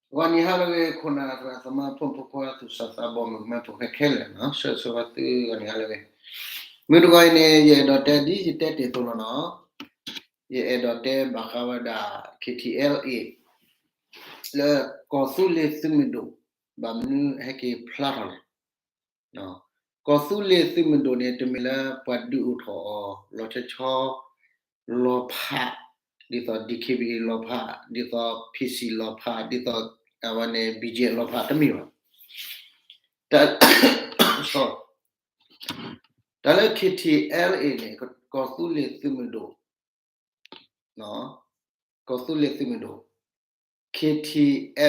ဂီၤနံၤဟါလၢအဂ့ၤ ခိၣ်နၢ်သရၣ်သမါ ဖိမုၣ်ဖိခွါ သူၣ်စၢ်သးဘီၣ် မုၣ်ကမဲဖိဃဲခဲလၢာ်နီၤ, ဆၢဂ့ၤဆၢဝါသုဂီၤနံၤဟါလၢအဂ့ၤ. မုၢ်တဂီၤအံၤန့ၣ် ယအဲၣ်ဒိးတဲဒ်ယတဲတ့ၢ်အသိးလီၤနီၤ, ယအဲၣ်ဒိးတဲဘၣ်ဃးဝဲဒၣ် K T L A လၢကီၢ်သူလ့ၤသုးမုၢ်ဒိၣ် ဘၣ်မနုၤဟဲက့ၤဖျါထီၣ်လဲၣ်. ကီၢ်သူလ့ၤသုးမုၢ်ဒိၣ်န့ၣ် တမ့ၢ်လၢပှၤဒုးအိၣ်ထီၣ်အီၤ လီၤဆီဆီ လီၤဖး, ဒ်သိး D K B A လီၤဖး, ဒ်သိး P C လီၤဖး, ဒ်သိး အဝဲန့ၣ် B G F လီၤဖး တမ့ၢ်ဘၣ်. တၢ် တၢ်လၢ K T L A န့ၣ် ကီၢ်သူလ့ၤသုးမုၢ်ဒိၣ် ကီၢ်သူလ့ၤသုးမုၢ်ဒိ�် K T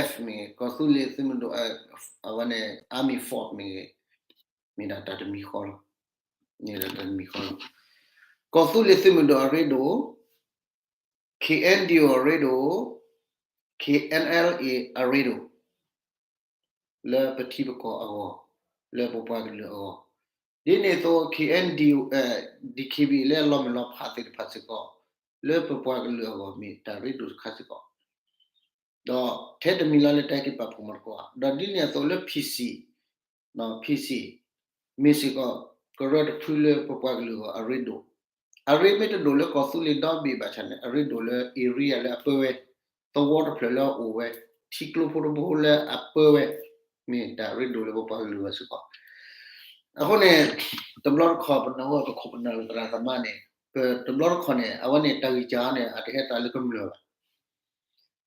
F မ့ၢ်ဂ့ၤ, ကီၢ်သူလ့ၤသုးမုၢ်ဒိၣ် အဝဲန့ၣ် Army Force မ့ၢ်ဂ့ၤ, မ့ၢ်ဒၣ်တၢ်တမံၤဃီလီၤ. မ့ၢ်ဒၣ်တၢ်တမံၤဃီလီၤ. ကီၢ်သူလ့ၤသုးမုၢ်ဒိၣ်အရ့ဒိၣ်, K N D O အရ့ဒိၣ်, K N L A အရ့ဒိၣ် လၢပထံပကီၢ်အဂီၢ်, လၢပပှၤကလုာ်အဂီၢ်, ဒ်န့ၣ်အသိး K N D O, D K B A လၢအလီၤမုၢ်လီၤဖးသ့ၣ်တဖၣ်စ့ၢ်ကီး, လၢပပှၤကလုာ်အဂီၢ်မ့ၢ်တၢ်ရ့ဒိၣ်တခါစ့ၢ်ကီး, ဒီးထဲတမံၤလၢ်လၢတၢ်က့ၤပာ်ဖှိၣ်မီၤသကိးဧါ, ဒီးဒ်န့ၣ်အသိးလၢ P C, P C မ့ၢ်စ့ၢ်ကီး ကရၢတဖုလၢပပှၤကလုာ်အဂီၢ်အရ့ဒိၣ်, အရ့မ့ၢ်တဒိၣ်လၢကီၢ်သူလ့ၤဒီဘ့ၣ်ဘၣ်ဆၣ်န့ၣ် အရ့ဒိၣ်လၢ area လၢအပၢဝဲ, သဝီတဖျၢၣ်လၢအအိၣ်ဝဲ, ထံကျိဖိတဘိလၢအပၢဝဲ, မ့ၢ်တၢ်ရ့ဒိၣ်လၢပပှၤကလုာ်အဂီၢ်စ့ၢ်ကီး. အဃိန့ၣ် တဘျီတခီၣ်ပနၢ်ဟူပခိၣ်ပနၢ်လီၤသရၣ်သမါန့ၣ်, ပတဘျီတခီၣ်န့ၣ် အဝဲန့ၣ်တၢ်ဂံၢ်စၢ်န့ၣ် အတဟဲသးလၢကမျၢၢ်ဘၣ်.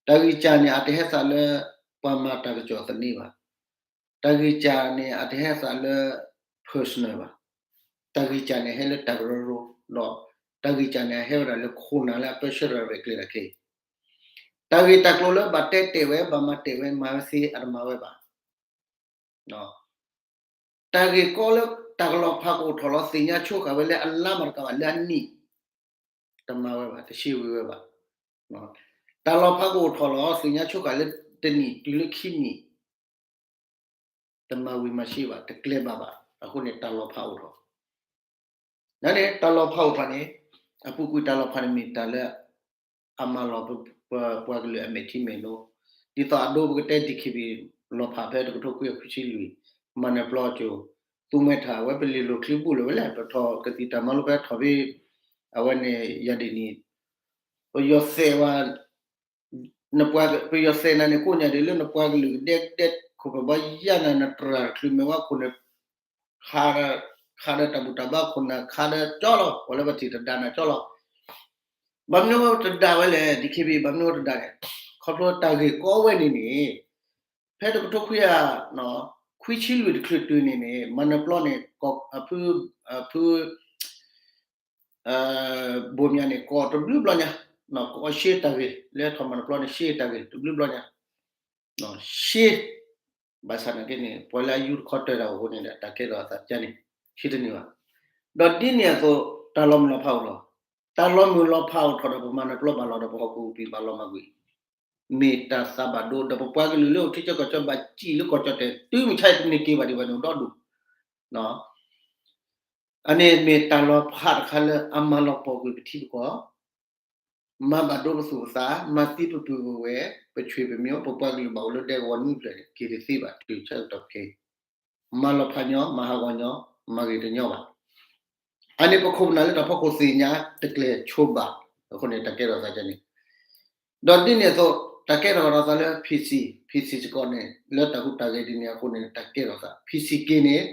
တၢ်ဂံၢ်စၢ်န့ၣ် အတဟဲသးလၢ ပှၤမၤတၢ်ကစီၣ်သန့ဘၣ်. တၢ်ဂံၢ်စၢ်န့ၣ် အတဟဲသးလၢ personal ဘၣ်. တၢ်ဂံၢ်စၢ်န့ၣ် ဟဲလၢတၢ်ကရၢကရိ, ဒီးတၢ်ဂံၢ်စၢ်န့ၣ် အဟဲဝဲဒၣ်လၢခိၣ်နၢ်လၢအပၢဆှၢတၢ်ရဲၣ်ကျဲၤတၢ်ခဲအံၤ, တၢ်ဂ့ၢ်တၢ်ကျိၤလၢဘၣ်တဲတဲာ်ဝဲ ဘၣ်မၤတဲာ်ဝဲ မၤဝဲသ့အတမၤဝဲဘၣ်. တၢ်ဂ့ၢ်ကီလၢတၢ်ကလီၤဖးကအိၣ်ထီၣ်လီၤ သ့ၣ်ညါဆိဃာ်ဝဲလၢအလါမၤတကးဘၣ်လၢအနံၣ်, တမၤဝဲဘၣ်, တရှဲဝံၤဝဲဘၣ်. တၢ်လီၤဖးကအိၣ်ထီၣ်လီၤ သ့ၣ်ညါဆိဃာ်လၢတနံၣ်တုၤလၢခံနံၣ်, တမၤဝံၤမၤရှဲဘၣ်, တကျဲၤဘၣ်ဘၣ်. အဃိန့ၣ် တၢ်လီၤဖးအိၣ်ထီၣ် နန့ၣ် တၢ်လီၤဖးအိၣ်ထီၣ်န့ၣ်, အပူၤကွံာ်တၢ်လီၤဖးန့ၣ်မ့ၢ်တၢ်လၢ အမၤလီၤပပှၤကလုာ်အမဲာ်ထံမဲာ်နိ, ဒ်သိးအဒိပကတဲ DKB လီၤဖးဖဲတကထိခွံကယၤခွံဆံလွံၢ်, မၤနၢၤပျီကၠိ, သူမှဲထၣ်ဝဲ ပလ့ၤလိာ်ချံဘူၣ်လၢၤဝဲလဲၣ်, ပထီၣ်ကသံၣ်တၢ်မၤလိဖဲထီၣ်ဖဲ အဝဲန့ၣ် ယၤဒ်န့ၣ် ပယီၤသဲးဝဲ နပှၤ ပယီၤသဲးနၤန့ၣ် ကိးညါဒ်လၢနပှၤကလုာ်ကဒဲကဒဲ ခိၣ်ဖျီၣ်ဘီယၢ်နၤ နတြၢ်တချုးမဲာ်ဝဲခိၣ်န့ၣ် ခးဒီး ခးဒီးတၢ်ဘူၣ်တၢ်ဘါခိၣ်နၢ် ခးဒီးကၠီလီၤ, ပှၤလၢပထံၣ်တဒၣ်နၤကၠီလီၤ. ဘၣ်မနုၤတဒၣ်ဝဲလဲၣ်, DKB ဘၣ်မနုၤတဒၣ်လဲၣ်, ခီဖျိတၢ်ဂ့ၢ်ကီဝဲန့ၣ်န့ၣ် ဖဲတကထိခွံကယၤ ခွံဆံလွံၢ်တချုးတုၤန့ၣ်န့ၣ် မၤနၢၤပျီန့ၣ် ကီၢ်အဖု အဖု ဘိၣ်မၠးန့ၣ် ကီၢ်တဘျုးဘျီညါ, ကီၢ်ရှဲတၢ်ဂ့ၢ် လၢထီၣ်မၤနၢၤပျီန့ၣ် ရှဲတၢ်ဂ့ၢ်တဘျုးဘျီညါ, ရှဲ ဘၣ်ဆၣ်နာ်က့န့ၣ် ပှၤလၢအယူတခီတၢၢ်တၢ်အိၣ်အဃိန့ၣ်ဒီး တၢ်ကဲထီၣ်အသးကါန့ၣ် ဟံးတန့ၢ်ဘၣ်. ဒီးဒ်န့ၣ်အသိး တၢ်လီၤမုၢ်လီၤဖးအိၣ်ထီၣ်, တၢ်လီၤမုၢ်လီၤဖးအိၣ်ထီၣ်ဒီး ပမၤနၢၤပျီဘၣ်လီၤဒီး ပဟီၣ်ခိၣ်ပံၤဘၣ်လီၤမၢ်ကွံာ် မ့ၢ်တၢ်သးဘၣ်ဒိ ဒီးပပှၤကလုာ်လၢအိၣ်ထံကၠီကီၢ်ကၠီဘၣ်စံၣ်လၢကီၢ်ကၠီၣ်တဲာ် တုၤမုၢ်ဆါအံၤတန့ၢ်က့ၤဘၣ်ဒံးဘၣ်န့ၣ်ဒီဒူၣ် အန့ၣ်မ့ၢ်တၢ်လီၤဖးတခါလၢအမၤလီၤပှီၢ်ကွံာ်ပထံပကီၢ်, မၤဘၣ်ဒိပသူၣ်ပသး, မၤသံပပုၢ်ပဝဲၢ်, ပဆွေပမျိုး, ပပှၤကလုာ်ဘၣ်အိၣ်လၢဒဲကဝီၤနွံဖျၢၣ်န့ၣ် က့ၤတသ့ဘၣ် တုၤဆၢကတီၢ်ခဲအံၤ, မၤလီၤဖးညီ, မၤဟးဂီၤညီ, မၤဂ့ၤတညီဘၣ်. အန့ၣ်ပခိၣ်ပနၢ်လၢတၢ်ဖီခိၣ်သ့ၣ်ညါတကျဲၤဆိဘၣ်, အဃိန့ၣ် တၢ်ကဲထီၣ်သးကါန့ၣ် ဒီးဒ်န့ၣ်အသိး တၢ်ကဲထီၣ်ကဒီးသးလၢ PC, PC စ့ၢ်ကီးန့ၣ် လၢတၢ်ဟူးတၢ်ဂဲၤဒ်န့ၣ်အဃိန့ၣ် တၢ်ကဲထီၣ်သး PC က့ၤန့ၣ်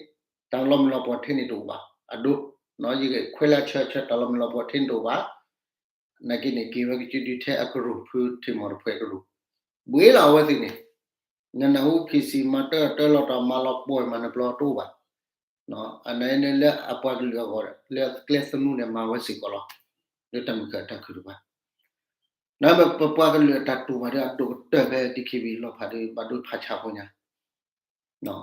တၢ်လီၤမုၢ်လီၤပှီၢ်ထဲန့ၣ်တအိၣ်ဘၣ်, အဒိ ယဂဲၤခွဲးလၢဆၢဆၢ တၢ်လီၤမုၢ်လီၤပှီၢ်ထဲန့ၣ်တအိၣ်ဘၣ်, နာ်က့န့ၣ် က့ၤဝဲကစုဒုထဲအကရူၢ် ဖုထံၣ်မီၢ်တဖှဲးကရူၢ်, ဘှံးလီၤအဝဲသ့ၣ်န့ၣ်, နနၢ်ဟူ PC မၤတၢ်တၢ်လီၤတၢ်မၤလီၤပှီၢ်မၤနၢၤပျီတအိၣ်ဘၣ် အန့ၣ်လၢအပှၤကလုာ်အဂီၢ် လၢကျဲသနူန့ၣ် မၤဝဲစ့ၢ်ကီးလီၤ. လၢတၢ်မုၢ်ကၢတၢ်ခုၣ်တပှၤ, နပပှၤကလုာ်အတၢ်တူၢ်ဘၣ်ဒီး အဒိၣ်ကတၢၢ်ဖဲ DKB လီၤဖးဒီး ဘၣ်ဒိဖးဆါဖိညါ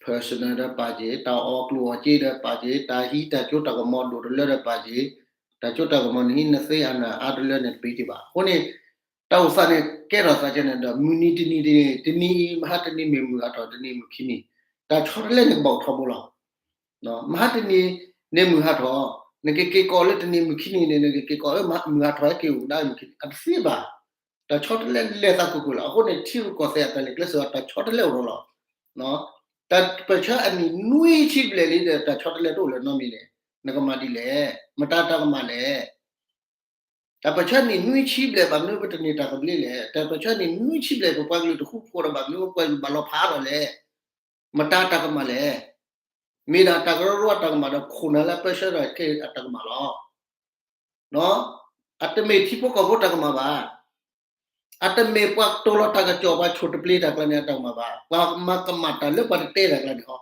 personal ဒီးပာ်က့ၤ, တၢ်အီၣ်ကျိၣ်အီၣ်စ့ဒီးပာ်က့ၤ, တၢ်ဟံးတၢ်ကၠိတၢ်ကမီၤဒိၣ်တလၢဒီးပာ်က့ၤ, တၢ်ကၠိတၢ်ကမီၤန့ၣ် ဟံးနသ့အနၢ်အါတလၢန့ၣ် တပ့ၤက့ၤဘၣ်. အဃိန့ၣ် တၢ်အိၣ်သးန့ၣ် ကဲထီၣ်သးကဲန့ၣ်ဒီး မုၢ်နံၤတနံၤတနံၤ တနံၤအံၤ မဟါတနံၤမ့ၢ်မုၢ်ဟးထီၣ် တနံၤမုၢ်ခံနံၤ, တၢ်ဆီတလဲန့ၣ်ကဘၣ်အိၣ်ထီဘိလီၤ. မဟါတနံၤန့ၣ်မုၢ်ဟးထီၣ်, နကက့ၤကိးလၢတနံၤမုၢ်ခံနံၤန့ၣ် နကက့ၤကိးလၢမုၢ်ဟးထီၣ်ဟဲက့ၤအိၣ်ကဒါမုၢ်ခံနံၤ အတသ့ဘၣ်. တၢ်ဆီတလဲလဲၤသးကွ့ၢ်ကွ့ၢ်လီၤ. အဃိန့ၣ် ထံရူၢ်ကီၢ်သဲးအတၢ်လဲၤကျဲစၢၤ တၢ်ဆီတလဲအိၣ်ဒီးလီၤ. တၢ်ပၢၢ်ဆၢအနံၣ်နွံဆံဘျဲၣ်လံဒီး တၢ်ဆီတလဲတအိၣ်လၢၤနီတမံၤန့ၣ် နကမၤဒ်လဲၣ်. မတၤတၢ်ကမၣ်လဲၣ်. တၢ်ပၢၢ်ဆၢနံၣ်နွံဆံဘျဲၣ် ဘၣ်မနုၤပတန့ၢ်တၢ်သဘျ့လဲၣ်. တၢ်ပၢၢ်ဆၢနံၣ်နွံဆံဘျဲၣ် ပပှၤကလုာ်တဃူဖိးဒီး ဘၣ်မနုၤပပှၤကလုာ်ဘၣ်လီၤဖးဒီးလဲၣ်. မတၤတၢ်ကမၣ်လဲၣ်. မ့ၢ်ဒၣ်တၢ်ကရၢကရိအတၢ်ကမၣ်ဒီး ခိၣ်နၢ်လၢပၢဆှၢဒီးခဲအံၤအတၢ်ကမၣ်လီၤ. အတမ့ၢ်ထံဖိကီၢ်ဖိတၢ်ကမၣ်ဘၣ်. အတမ့ၢ်ပှၤကတိၤလီၤတၢ်ကစီၣ် ပှၤဆိၣ်တပျ့ၤတၢ်ကျါန့ၣ်အတၢ်ကမၣ်ဘၣ်. ပှၤမၤကမၣ်တၢ်လၢပှၤတတဲတၢ်ကျါန့ၣ်ဟီ,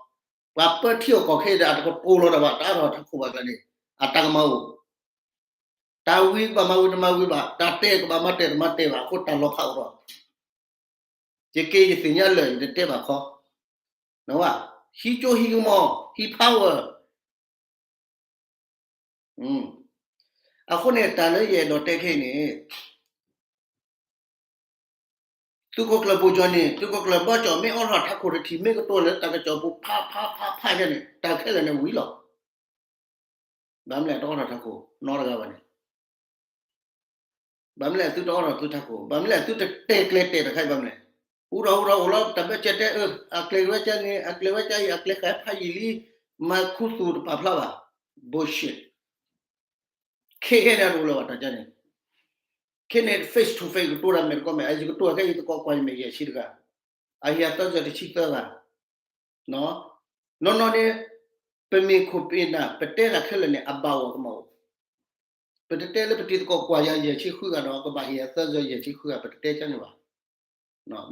ပှၤပၢထံအီၣ်ကီၢ်ခဲအံၤဒီး အတကတိၤလီၤတၢ်ဘၣ် တအါထီၣ်ထးခိၣ်ဘၣ်ကျါန့ၣ် အတၢ်ကမၣ်အိၣ်. တၢ်ဝံၤကဘၣ်မၤဝံၤတမၤဝံၤဘၣ်, တၢ်တဲကဘၣ်မၤတဲတမၤတဲဘၣ်, အဃိတၢ်လီၤဖးအိၣ်ထီၣ်. ယက့ၤယသ့ၣ်ညါလၢာ် ယတတဲဘၣ်ခီ, နဝဲ, ဟံးကၠိဟံးကမီၤ ဟံး power. အဃိန့ၣ် တၢ်လၢယအဲၣ်ဒိးတဲခဲအံၤန့ၣ် သုးခိၣ်ကျၢၢ်ဘိၣ်ကၠီၣ်န့ၣ် သုးခိၣ်ကျၢၢ်ဘီကၠီၣ် မ့ၢ်အိးထီၣ်ထးခိၣ်တထံၣ် မ့ၢ်ကတိၤလၢတၢ်ကစီၣ်ပူၤ ဖးဖးဖးဖးန့ၣ် တၢ်ခဲလၢာ်န့ၣ်ဝံၤလီၤ. ဘၣ်မနုၤလဲၣ် တအိးထီၣ်ထးခိၣ်နီတဂၤဘၣ်န့ၣ် ဘၣ်မနုၤလဲၣ် သုတအိးထီၣ်သုထးခိၣ်, ဘၣ်မနုၤလဲၣ် သုတတဲကျဲတဲာ်တခါအံၤ ဘၣ်မနုၤလဲၣ်. ဟူထီၣ်ဟူထီၣ်အိၣ်လီၤ တၢ်ဘၢၣ်စၢၤတဲအၢ အကျဲၤဝဲကၢန့ၣ် အကျဲၤဝဲကၢအံၤ အကျဲၤဃာ်ဖးယံာ်လံ, မၤခူသူၣ်တပာ်ဖျါဘၣ်, bullshit. ခဲခဲန့ၣ်တအိၣ်လၢၤဘၣ်တၢ်ကၢန့ၣ်, ခဲန့ၣ် face to face ကတိၤတၢ်မဲာ်တကီၢ်မဲာ် အယကတိၤခဲအံၤသကိးကွၢ်ယမဲာ်ယဲၢ်ဆံတဂၤ, အဟ့ၣ်အသၢစၢၤတဆံသၢဂၤ နီၢ်နီၢ်န့ၣ် ပမ့ၢ်ခိၣ်ပ့ၤနၢ် ပတဲတၢ်ခဲလၢာ်န့ၣ် အဘၣ်အီၤကမၣ်အိၣ်, ပတတဲလၢပတံၤသကိးကွၢ်ယၤယဲၢ်ဆံဃုဂၤဒီး ကဘၣ်ဟ့ၣ်အသၢစၢၤယဲၢ်ဆံဃုဂၤ ပတတဲကၢန့ၣ်ဘၣ်.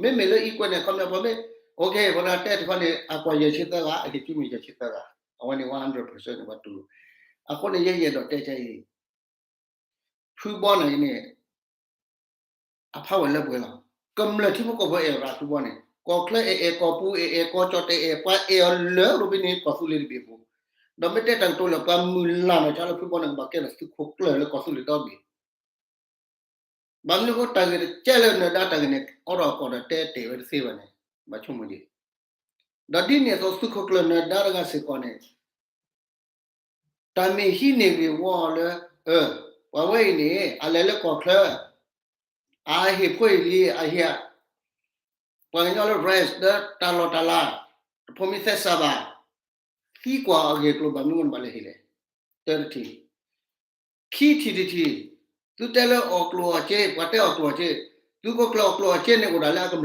မ့မ့ၢ်လၢအံၤကွဲးန့ၣ် ခီပညီပှၤမ့ၢ် okay ပှၤတဲတခီန့ၣ် အကွၢ်ယဲၢ်ဆံသၢဂၤ အဟ့ၣ်ကၠူမ့ၢ်ယဲၢ်ဆံသၢဂၤ, အဝဲန့ၣ် one hundred percent န့ၣ် ပှၤတူၢ်လိာ်. အဃိန့ၣ် ယဲယအဲၣ်ဒိးတဲကဲအံၤ ဖုဘီန့ၣ်န့ၣ် အဖးဝဲလၢပှဲၤလီၤ. ကမျၢၢ်ထံဖိကီၢ်ဖိအဲၣ်ရၤဖုဘီန့ၣ် ကီၢ်ချၢအဲၣ်အဲၣ် ကီၢ်ပူၤအဲၣ်အဲၣ် ကီၢ်ကၠီၣ်တဲၣ်အဲၣ် ပှၤအဲၣ်အီၤလၢလိၤဘ့န့ၣ် ကီၢ်သူလ့ၤတဘ့ၣ်အပူၤ, ဒီးမ့ၢ်တဲတၢ်ကတိၤလၢ ပှၤမုၢ်လၢ်နီၢ်ကၠီလၢဖုဘီန့ၣ် ကဘၣ်ကဲထီၣ်သုးခိၣ်ကျၢၢ်လၢကီၢ်သူလ့ၤဒီဘ့ၣ် ဘၣ်မနုၤအဃိ တၢ်ဂ့ၢ်တကဲလၢနၢၤဒါတၢ်ဂ့ၢ်န့ၣ် အိးထီၣ်ကီၢ်ဒီးတဲတ့ၢ်ဝဲတသ့ဘၣ်န့ၣ် ဘၣ်ဆိကမိၣ်က့ၤ, ဒီးဒ်န့ၣ်အသိးသုးခိၣ်ကျၢၢ်နၢၤဒါတဂၤစ့ၢ်ကီးန့ၣ် တၢ်မ့ၢ်ဟံးန့ၢ်ဂ့ၢ်ဝီလၢ အၢ ပှၤဝဲအံၤန့ၣ် အလဲၤလၢကီၢ်ချၢ အဟ့ၣ်ဖိအ့ၣ်လံ အဟ့ၣ် ပှၤကညီလၢ rice လၢတၢ်လီၢ်တၢ်လၤ တဖိးမံသဲစးဘၣ် သံကွၢ်အဂ့ၢ်အကျိၤဘၣ်မနုၤမ့ၢ်ဘၣ်လဲၣ်ဟ့ၣ်လဲၣ်, တၢတထံၣ်, ခံထံၣ်တထံၣ်, သုတဲလၢအီၣ်ကျိၣ်အီၣ်စ့ ပှၤတဲအီၣ်ကျိၣ်အီၣ်စ့, သုးခိၣ်ကျၢၢ်အီၣ်ကျိၣ်အီၣ်စ့န့ၣ် အိၣ်ဒၣ်လ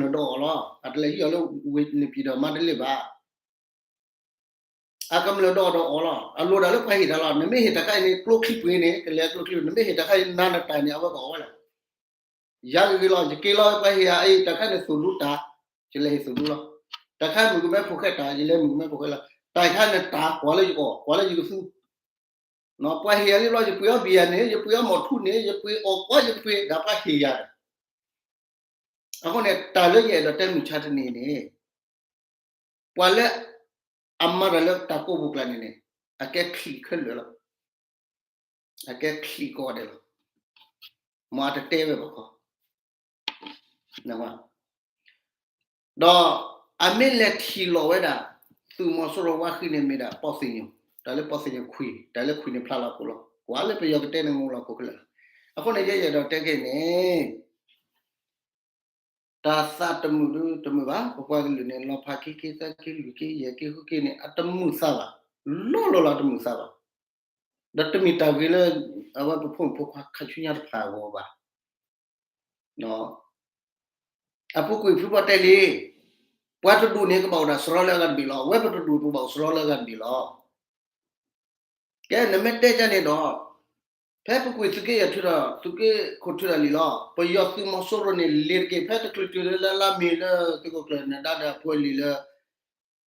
ၢအကမျၢၢ်ဒီးအီၤလီၤ. အတလဲၤဟံးအီၤလၢဝ့ၢ်နပံၤဒီးမါတလ့ၢ်ဘၣ် အကမျၢၢ်ဒီးအီၤဒီးအီၤလီၤ. အလိၣ်ဒၣ်လၢပှၤဟ့ၣ်တၢ်လီၤ. နမ့ၢ်ဟ့ၣ်တၢ်ခါအံၤန့ၣ် ကျိချံပှ့ၤန့ၣ် ကလဲၤကျိချံ, နမ့ၢ်ဟ့ၣ်တၢ်ခါအံၤနၤနတၢ်န့ၣ် အဝဲကအီၣ်ဝဲလီၤ. ယၤဂ့ၤဂ့ၤလီၤ ယက့ၤလီၤ ပှၤဟ့ၣ်ယၤအံၤ တၢ်ခါန့ၣ်သိၣ်ဒူတၢ်, ယလဲၤဟ့ၣ်သိၣ်ဒူလီၤ. တၢ်ခါမုၣ်ကမဲဖိဃဲတၢ် ယလဲၤမုၣ်ကမဲဖိဃဲလီၤ. တၢ်ခါန့ၣ်တၢ် ကွၢ်လၢယကအီၣ် ကွၢ်လၢယကသူ ပှၤဟ့ၣ်ယၤလံဘျီ ယပှ့ၤအီၣ်ဘံယၤန့ၣ် ယပှ့ၤအီၣ်မီၢ်ထူန့ၣ် ယပှ့ၤအီၣ်ကွၢ် ယပှ့ၤဒၣ်ပှၤဟ့ၣ်ယၤဒီး အဃိန့ၣ် တၢ်လၢယအဲၣ်ဒိးတဲမုၢ်ဆါတနံၤန့ၣ် ပှၤလၢအမၤတၢ်လၢတၢ်ကိးပူၤကျါန့ၣ်န့ၣ် အကဲချံးခဲလၢာ်လီၤ. အကဲချံးကိးဂၤဒဲးလီၤ. မ်အတတဲဝဲဘၣ်ခီ ဒီးအမ့ၢ်လဲၤထံၣ်လိာ်ဝဲဒၣ် သုးမီၤစိရိၤဝါဃံန့ၣ်မ့ၢ်ဒၣ်ပီၣ်သ့ၣ်ညိၣ်, တၢ်လၢပီၣ်သ့ၣ်ညိၣ်ခွံ, တၢ်လၢခွံန့ၣ်ဖျါလီၤခိၣ်လီၤ. ကွၢ်လၢပယီၤကတဲန့ၣ် ငိၢ်လီၤခိၣ်ခဲလၢာ်လီၤ. အဃိန့ၣ် ယဲယအဲၣ်ဒိးတဲက့ၤန့ၣ် တၢ်သးတမုာ်ဒုတမုာ်ဘၣ်, ပပှၤကလုာ်န့ၣ် လီၤဖးက့ၤက့ၤသးက့ၤလွံၢ်က့ၤယဲၢ်က့ၤဃုက့ၤန့ၣ် အတမုာ်သးဘၣ်, လီၤလီၤလီၤတမုာ်သးဘၣ်. ဒီးတမ့ၢ်တၢ်ဂ့ၤလၢ အဝဲပဖိမုၣ်ဖိခွါခါဆူညါတဖၣ်အဂီၢ်ဘၣ်. အပူၤကွံာ်ဖုဘီတဲလံ, ပှၤတဒူၣ်န့ၣ် ကဘၣ်အိၣ်ဒၣ်စရီလၢအဂၤတဘ့ၣ်လီၤ. အဝဲပတဒူၣ်ပကဘၣ်အိၣ်စရီလၢအဂၤတဘ့ၣ်လီၤ. ကဲ နမ့ၢ်တဲကန့ၣ်ဒီး ဖဲပူၤကွံာ်သုးက့ယဲၢ်ထုးဒီး သုးက့ခိၣ်ထုးဒီးလံာ်လီၤ. ပယီၤသုးမီၤစိရိၤန့ၣ် လ့ၤတက့ၢ် ဖဲတချုးတုၤလၢလါမ့ၤလၢသုးခိၣ်ကျၢၢ်နၢၤဒါဒီးအဖိအလံၤလၢ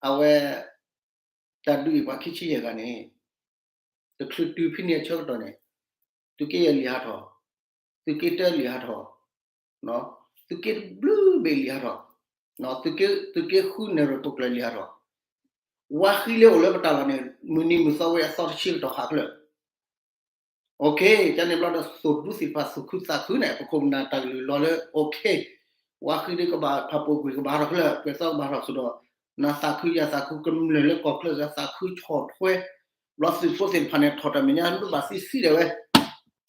အဝဲ တၢ်ဒုးအံၤပှၤခံဆံယဲၢ်ဂၤန့ၣ် တချုးတုၤဖဲန့ၣ်အဆၢကတီၢ်န့ၣ် သုးက့ယဲၢ်လံာ်ဟးထီၣ်, သုးက့တၢလံာ်ဟးထီၣ်, သုးက့တဘျုးဘ့ၣ်လံာ်ဟးထီၣ်, သုးက့ဃုနဲၣ်ရွဲၣ်ခိၣ်ကျၢၢ်လံာ်ဟးထီၣ်, ဝါဃံလၢအိၣ်လၢပတၢ်လီၢ်န့ၣ် မုၢ်နံၤမုၢ်သီဝဲအသီတဆံကတီၢ်ဟးဖျၢၣ် OK, ကန့ၣ်ဘျီဒီးသိၣ်ဒူသ့ၣ်တဖၣ်သူၣ်ခုသးခုန့ၣ် ပခိၣ်ပနၢ်တၢ်ကလုၢ်လီၤလၢ OK, ဝါဃံဒ်ကဘၣ်ဖးပိာ်ကွံာ်ကဘၣ်ဟးထီၣ်ခဲလၢာ် ပှဲၤသီကဘၣ်ဟးထီၣ်အသိးဒီး နသးခုယၤသးခုကမျၢၢ်လၢကီၢ်ချၢသးခုဆီၣ်ထွဲ, ဘျီသုးဖိသ့ၣ်တဖၣ်န့ၣ် ထီၣ်တၢ်မဲာ်ညါဒိၣ်ဘၣ်သံဆံးဒဲးဝဲ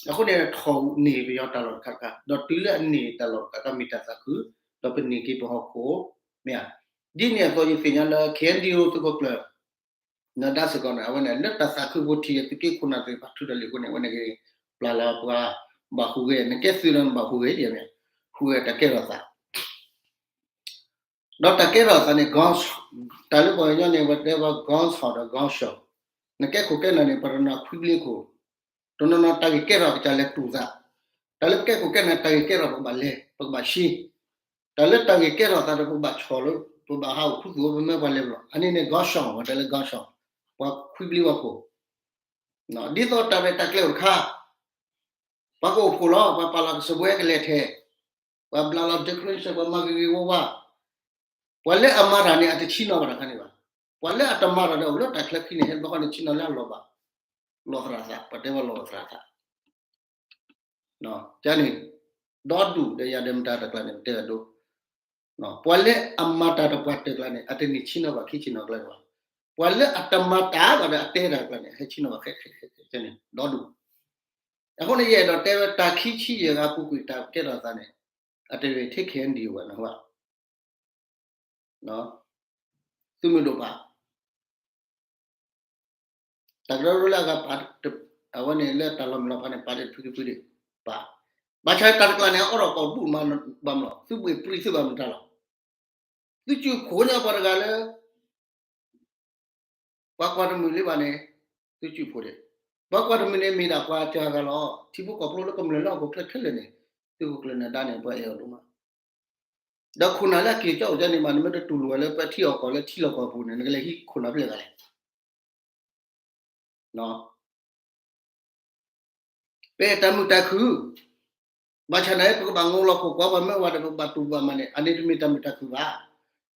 အဃိန့ၣ် ထီၣ်န့ၢ်ပယီၤတၢ်လီၢ်တခါခါ, ဒီးတုၤလၢအန့ၢ်တၢ်လီၢ်တခါခါ မ့ၢ်တၢ်သးခု, ဒီးပန့ၢ်က့ၤပဟီၣ်ခိၣ်, မ့ၢ်ဧါ. ဒ်န့ၣ်အသိး ယသ့ၣ်ညါလၢ ခ့ၣ်အဲၣ်ယူၣ်အူ သုးခိၣ်ကျၢၢ် နဒါစ့ၢ်ကီးန့ၣ် အဝဲန့ၣ် လၢတၢ်သးခုဖိထံး သုးက့ခိၣ်နၢ်သ့ၣ်တဖၣ်ထုးထီၣ်လံအဃိန့ၣ် အဝဲန့ၣ်ဂ့ၤ ပျၢ်လၢပှၤဘၣ်ဟူးဂဲၤ, နကဲသုးဒီးနဘၣ်ဟူးဂဲၤယဲၢ်မ့ၢ်, ဟူးဂဲၤတၢ်ကဲထီၣ်သး ဒီးတၢ်ကဲထီၣ်သးန့ၣ် တၢ်လၢပှၤကညီန့ၣ် ပတဲဝဲ ကီၢ်စီၣ်ဒီး ကီၢ်စီၣ်, နကဲခိၣ်ကဲနၢ်န့ၣ် ပှၤတနီၤခွံဘျ့ခိၣ်, တနီၤနီၤတၢ်ဂ့ၢ်ကဲထီၣ်ကစၢ်လဲၤတူၢ်သး, တၢ်လၢပကဲခိၣ်ကဲနၢ် တၢ်ဂ့ၢ်ကဲထီၣ်ပကဘၣ်လဲၤ ပကဘၣ်ရှဲ, တၢ်လၢတၢ်ဂ့ၢ်ကဲထီၣ်သးဒီး ပကဘၣ်ဆီၣ်လၢ ပဘၣ်ဟးအိၣ်ခူသူၣ် ပမၢပှၤလဲၤဘျီၣ်, အန့ၣ်န့ၣ် ကီၢ်စီၣ် ပှၤတဲလၢကီၢ်စီၣ်, ပှၤခွံဘျ့ဝဲခိၣ်, ဒ်သိးတၢ်ရဲၣ်တၢ်ကျဲၤအိၣ်တခါ ပှၤကအိၣ်ဖှိၣ်လီၤ, ပှၤပာ်လီၤကစၢၢ်ဘှဲကလဲၤထဲ, ပှၤဘျးလီၤ decoration ပှၤမၤဂ့ၤဂ့ၤဝါဝါ, ပှၤလၢအမၤတၢ်န့ၣ် အတဆံးနီၣ်ဘၣ်တၢ်ခါန့ၣ်ဘၣ်, ပှၤလၢအတမၤတၢ်ဒီးအိၣ်လၢတၢ်ချၢခံန့ၣ် ဟဲဘျီဃီန့ၣ်ဆံးနီၣ်လၢအလီၢ်ဘၣ်, လီၢ်သရၣ်သး ပှၤတဲဝဲလီၢ်သရၣ်သး န့ၣ်, ဒီဒူၣ်ဒီးယၤဒီးမတၤတကျါန့ၣ် ပတဲအဒိ, ပှၤလၢအမၤတၢ်တပှၢ်တကျါန့ၣ် အတန့ၢ်ဆံးနီၣ်ဘၣ်ခံဆံးနီၣ်ကျါဘၣ်, ပှၤလၢအတမၤတၢ်ဘၣ်ဒီးအတဲတၢ်ကျါန့ၣ် ဟဲဆံးနီၣ်ဘၣ်ခဲခဲခဲန့ၣ် ဒီဒူၣ်, အဃိန့ၣ် ယအဲၣ်ဒိးတဲဝဲတၢ်ခံဆံယဲၢ်ဂၤပူၤကွံာ်တၢ်ကဲထီၣ်သးန့ၣ် အတဂ့ၤထဲ ခ့ၣ်အဲၣ်ယူၣ် ဘၣ်န့ၣ်ဘၣ် သုးမုၢ်ဒိၣ်ပာ် တၢ်ကရၢကရိလၢအဂၤပာ်, အဝဲန့ၣ်လၢတၢ်လီၤမုၢ်လီၤဖးန့ၣ် ပာ်ဒ့ၣ်ဖုဒ့ၣ်ဖုဒ့ၣ်ပာ်, ဘၣ်ဆၣ်တၢ်တကျါန့ၣ် အအိးထီၣ်ကိာ်ဘူၣ်မးဘၣ်မလီၤ, သုးဘှ့ၣ်ပြံသုးဘၣ်မတၤလီၤ, သုးစူၢ်ခိၣ်ညါပှၤတဂၤလၢ ပှၤကွၢ်တမုာ်လၢၤဘၣ်န့ၣ် သုးစူၢ်ဖိဒ့ၣ်, ပှၤကွၢ်တမုာ်န့ၣ်မ့ၢ်ဒၣ်ပှၤစှၤဂၤလီၤ, ထံဖိကီၢ်ဖိလၢကမျၢၢ်လၢဟီၣ်ခိၣ်ချၢခဲလၢာ်န့ၣ် သုးခိၣ်ကျၢၢ်နၢၤဒါန့ၣ် ပှၤအဲၣ်အီၤဒိၣ်မး ဒီးခိၣ်နၢ်လၢအက့ၤကၠီအိၣ်ဒ်န့ၣ်မး နမ့ၢ်တတူၢ်လိာ်ဝဲလၢပထံအီၣ်ကီၢ်လၢထံလီၢ်ကီၢ်ပူၤန့ၣ် နကလဲၤဟံးခိၣ်နၢ်ဖျၢၣ်ဂၤလဲၣ်. ပအဲၣ်တၢ်မုာ်တၢ်ခုၣ်, ဘၣ်ဆၣ်န့ၣ် ပကဘၣ်ငိလီၤခိၣ်ကွၢ်ပှၤမၢဝဲဒီး ပကဘၣ်တူၢ်ဘၣ်မၤန့ၣ် အန့ၣ်တမ့ၢ်တၢ်မုာ်တၢ်ခုၣ်ဘၣ်.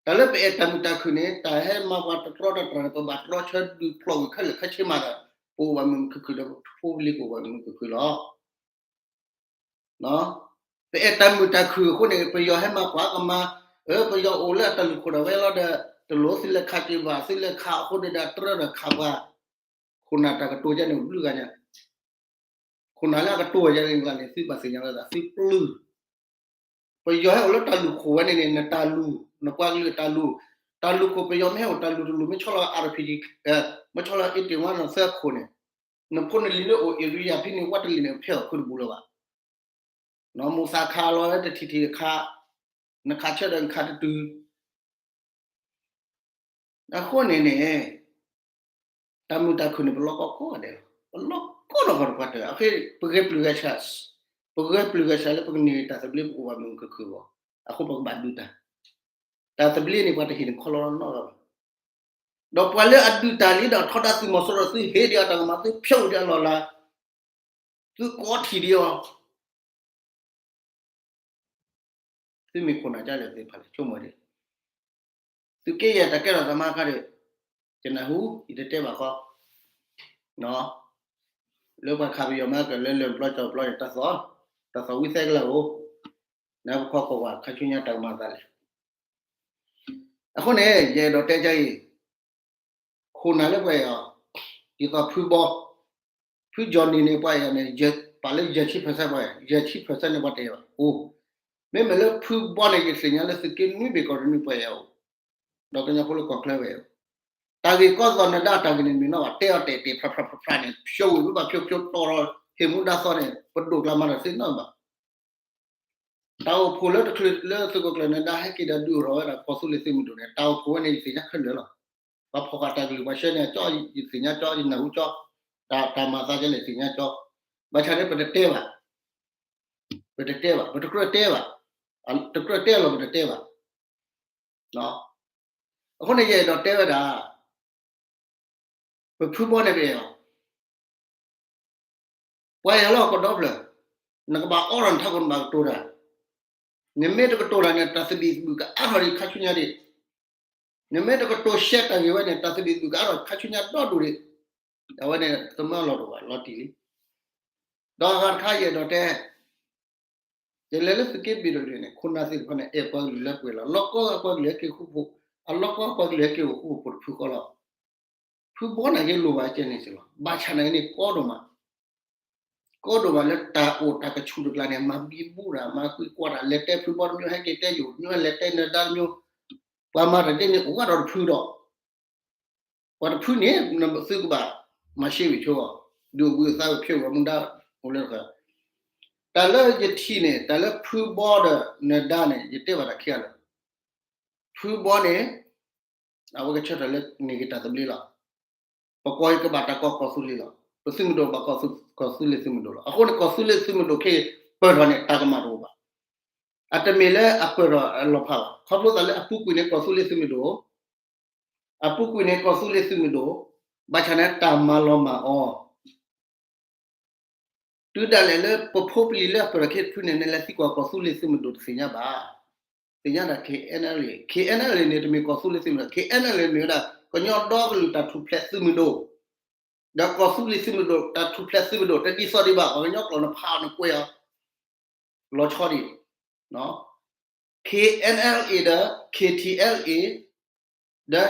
တၢ်လၢပအဲၣ်တၢ်မုာ်တၢ်ခုၣ်န့ၣ် တၢ်ဟဲမၤပှၤတတြီတတြီၤန့ၣ် ပဘၣ်တြီဆၢဒုးဖျိးဝံၤခဲလၢာ်ခဲဆ့မးဒီး ပအိၣ်ဘၣ်မုာ်မုာ်ခုၣ်ခုၣ်ဒီး ပဖိပလံၤကအိၣ်ဘၣ်မုာ်မုာ်ခုၣ်ခုၣ်လီၤ. ပအဲၣ်တၢ်မုာ်တၢ်ခုၣ်အဃိန့ၣ် ပယီၤဟဲမၤကွၢ်ကမၤ, ပယီၤအိၣ်လၢအတၢ်လူၢ်ခိၣ်ဒၣ်ဝဲလီၤဒီး တလိၣ်သုလဲၤခးက့ၤဘၣ်, သုလဲၤခးအဃိန့ၣ်ဒီး တြၢဒီးခးပှၤ, ခိၣ်နၢ်တၢ်ကတိၤယဲန့ၣ် ဘျုးဂၤညါ, ခိၣ်နၢ်လၢအကတိၤယဲန့ၣ်ကျါန့ၣ် သုဘၣ်သ့ၣ်ညါလီၤသး သုပျုၢ် ပယီၤဟဲအိၣ်လၢတၢ်လူၢ်ခိၣ်ဝဲန့ၣ်န့ၣ် နတၢ်လူၢ်, နပှၤကလုာ်တၢ်လူၢ်, တၢ်လူၢ်ခိၣ်ပယီၤမ့ၢ်ဟဲအိၣ်တၢ်လူၢ်တလူၢ် မ့ၢ်ဆီလီၤ အါရ်ပီၣ်ကၠံ, မ့ၢ်ဆီလီၤ အ့တ့ၣ်ဝါနီၢ်သၢခိၣ်န့ၣ်, နဖိနလံၤလၢအိၣ် area ဖဲန့ၣ် ဝဲတလံၤန့ၣ် ဖဲအီၣ်ခုတဘူးလၢၤဘၣ်. မိၢ်သးခးလီၤဝဲတထံၣ်ထံၣ်ခး, နခးဆၢဒီးနခးတတုၤ အဃိန့ၣ်န့ၣ် တၢ်မုာ်တၢ်ခုၣ်န့ၣ် ပလီၢ်ကီၢ်ကိးဂၤဒဲးလီၤ. ပလီၢ်ကီၢ်နီၢ်ကီၢ်တပှၢ်တၢၢ် အဃိ ပဂဲၤပျုၢ်ဂဲၤဆှး, ပဂဲၤပျုၢ်ဂဲၤဆှးလၢပကန့ၢ်တၢ်သဘျ့ ပကအိၣ်ဘၣ်မုာ်မုာ်ခုၣ်ခုၣ်အဂီၢ်, အဃိပကဘၣ်ဒုးတၢ်, တၢ်သဘျ့န့ၣ် ပှၤတဟ့ၣ်နခီလီၤနီတဂၤဘၣ်. ဒီးပှၤလၢအဒုးတၢ်လံဒီးထီဒါသုးမီၤစိရိၤ သုဟ့ၣ်ဒံးအီၤတၢ်ကမၣ် သုဖျိးဒံးအလီၢ်လၤ, သုကိးထီၣ်ဒံးအီၤ သုမ့ၢ်ခိၣ်နၢ်ကလဲၣ်သ့ၣ်တဖၣ်လဲၣ် ဆိကမိၣ်ဒံး, သုးက့ယဲၢ်တၢ်ကဲထီၣ်သးမၤခါဒီး, ယနၢ်ဟူ ယတတဲဘၣ်ဃီ, လၢပှၤခးပယီၤမၤကလၢလၢၢ်ပျီကၠီပျီန့ၣ် တၢ်သီၣ်, တၢ်သီၣ်ဝံသဲကလၢာ်အိၣ်, နပခီကီၢ်ဝဲ ခါဆူညါတၢ်ကမၤသးလဲၣ်. အဃိန့ၣ် ယအဲၣ်ဒိးတဲကအံၤ, ခိၣ်နၢ်လၢပှၤအဲၣ်အီၤ, ဒ်သိးဖုဘီ, ဖုကၠီၣ်နံၣ်န့ၣ် ပှၤအဲၣ်အီၤန့ၣ် ပာ်လၢယဲၢ်ဆံ percent ပှၤအဲၣ်, ယဲၢ်ဆံ percent န့ၣ် ပှၤတအဲၣ်ဘၣ်. အိၣ်, မ့မ့ၢ်လၢဖုဘီန့ၣ် ယသ့ၣ်ညါလၢသုးက့နွံဘ့ၣ်ကီၢ်တနွံပှၤအဲၣ်အီၤ, ဒီးကညီဖိလၢကီၢ်ချၢပှၤအဲၣ်အီၤ, တၢ်ဂ့ၢ်ကီသီၣ်နၢၤဒါတၢ်ဂ့ၢ်န့ၣ်မ့ၢ်နီၢ်ဘၣ် တဲအီၤတဲာ်တဲာ်ဖျါဖျါဖျါဖျါန့ၣ် ဖျိးဝံၤမ့ၢ်ဘၣ်ဖျိးဖျိးတီၤဒီး ဟ့ၣ်မူဒါသီန့ၣ် ပဒိၣ်ကျါမၤတၢ်သ့နီတဘျီ တၢ်အိၣ်ဖှိၣ်လၢတချုးလၢသုးခိၣ်ကျၢၢ်နၢၤဒါဟဲက့ၤဒီးဒုးအိၣ်ထီၣ်ဝဲဒၣ်ကီၢ်သူလ့ၤသုးမုၢ်ဒိၣ်န့ၣ် တၢ်အိၣ်ဖှိၣ်ဝဲန့ၣ် ယသ့ၣ်ညါခဲလၢာ်လီၤ. ပှၤဖီၣ်ဃာ်တၢ်ကလုၢ်ပှၤဆှၢန့ၢ်အကၠီ ယသ့ၣ်ညါကၠီ ယနၢ်ဟူကၠီ, တၢ်မၤသးဒ်လဲၣ်သ့ၣ်ညါကၠီ, ဘၣ်ဆၣ်န့ၣ် ပတတဲဘၣ်, ပတတဲဘၣ် ပတကြၢးတဲဘၣ်, တကြၢးတဲလီၤပတတဲဘၣ်. အဃိန့ၣ် ယအဲၣ်ဒိးတဲဝဲဒၣ် ပဖုဘီန့ၣ်ပအဲၣ်အီၤ ပှၤအဲၣ်လီၤကဒီဖျၢၣ်, နကဘၣ်အိးထီၣ်နထးခိၣ်နဘၣ်ကတိၤတၢ်, နမ့ၢ်တကတိၤတၢ်န့ၣ် တၢ်သဘံၣ်သဘုၣ်ကအါထီၣ်ဒံးခါဆူညါဒံး, နမ့ၢ်တကတိၤရှဲတၢ်ဂ့ၢ်ဝဲန့ၣ် တၢ်သဘံၣ်သဘုၣ်ကအါထီၣ်ခါဆူညါဒီဒူၣ်ဒံး, အဝဲန့ၣ် သမၢလီၤတအိၣ်ဘၣ် လီၤတံၢ်လံ. ဒီးအဂၤတခါယအဲၣ်ဒိးတဲ ယလဲၤလၢသုးက့ဘ့ၣ်ဒိၣ်န့ၣ် ခိၣ်နၢ်သ့ၣ်တဖၣ်န့ၣ် အဲၣ်ပှၤကလုာ်လၢပှဲၤလီၤ. လီၢ်ကီအပှၤကလုာ်ဟဲက့ၤဃူဖိး, အလီၢ်ကီအပှၤကလုာ်ဟဲက့ၤအိၣ်ဃူဖိးတဖုဃီလီၤ. ဖုဘီန့ၣ်က့ၤလိၣ်ဘၣ်ကဲန့ၣ်စ့ၢ်လီၤ. ဘၣ်ဆၣ်န့ၣ်န့ၣ်ကီဒိၣ်မး. ကီဒိၣ်ဘၣ်လၢတၢ်အိၣ်တၢ်ကဆူၣ်တကျါန့ၣ် မၤဘံဘူတၢ် မၤကွံာ်ကွၢ်တၢ် လဲၤတဲဖုဘီတမျိုး ဟဲက့ၤတဲယိာ်တမျိုး လဲၤတဲနၢၤဒါတမျိုး, ပှၤမၤတၢ်ဒ်န့ၣ် အိၣ်ဝဲဒီးတဖုဒီး ပှၤတဖုန့ၣ် သုကဘၣ်မၤရှဲဝံၤဆိအီၤ, ဒုးအိၣ်ဘှံးအိၣ်သါဝဲဖျိဝဲမူဒါအိၣ်လၢတခါ, တၢ်လၢယထံၣ်န့ၣ် တၢ်လၢဖုဘီဒီးနၢၤဒါန့ၣ် ယတဲဘၣ်တၢ်ခံဂၤလၢာ်, ဖုဘီန့ၣ် အဝဲကဆၢထၢၣ်လၢန့ၢ်က့ၤတၢ်သဘျ့လီၤ. ပကီၢ်အံၤကဘၣ်တၢ်ကီၢ်ကီၢ်သူလ့ၤလီၤ. ပသုးမုၢ်ဒိၣ်ဘၣ်ကီၢ်သူလ့ၤသုးမုၢ်ဒိၣ်လီၤ. အဃိန့ၣ် ကီၢ်သူလ့ၤသုးမုၢ်ဒိၣ်ခဲအံၤ ပၢၢ်ထီၣ်န့ၣ် တၢ်ကမၣ်တအိၣ်ဘၣ်. အတမ့ၢ်လၢအပၢၢ်ထီၣ်အလီၤဖးဘၣ်. ခီဖျိသးလၢအပူၤကွံာ်န့ၣ်ကီၢ်သူလ့ၤသုးမုၢ်ဒိၣ် အပူၤကွံာ်န့ၣ်ကီၢ်သူလ့ၤသုးမုၢ်ဒိၣ်, ဘၣ်ဆၣ်န့ၣ်တၢ်မၤလီၤမၢ်အီၤ တုၤဒၣ်လဲာ်လၢပဖိပလံၤလၢအပၢၢ်ထီၣ်ခဲတဖုန့ၣ် နလဲၤသံကွၢ်ကီၢ်သူလ့ၤသုးမုၢ်ဒိၣ်တသ့ၣ်ညါဘၣ်. သ့ၣ်ညါဒၣ် K N L A, K N L A န့ၣ် တမ့ၢ်ကီၢ်သူလ့ၤသုးမုၢ်ဒိၣ်, K N L A မ့ၢ်ဝဲဒၣ် ကညီဒီကလုာ်တၢ်ထူၣ်ဖျဲးသုးမုၢ်ဒိၣ်, ဒီးကီၢ်သူလ့ၤသုးမုၢ်ဒိၣ် တၢ်ထူၣ်ဖျဲးသုးမုၢ်ဒိၣ် တဒ်သိးဒံးဘၣ်. ပှၤကညီကျိာ်န့ၣ်ဖးအီၤန့ၣ်ကွဲးအီၤ လီၤဆီဒံး K N L A ဒီး K T L A ဒီး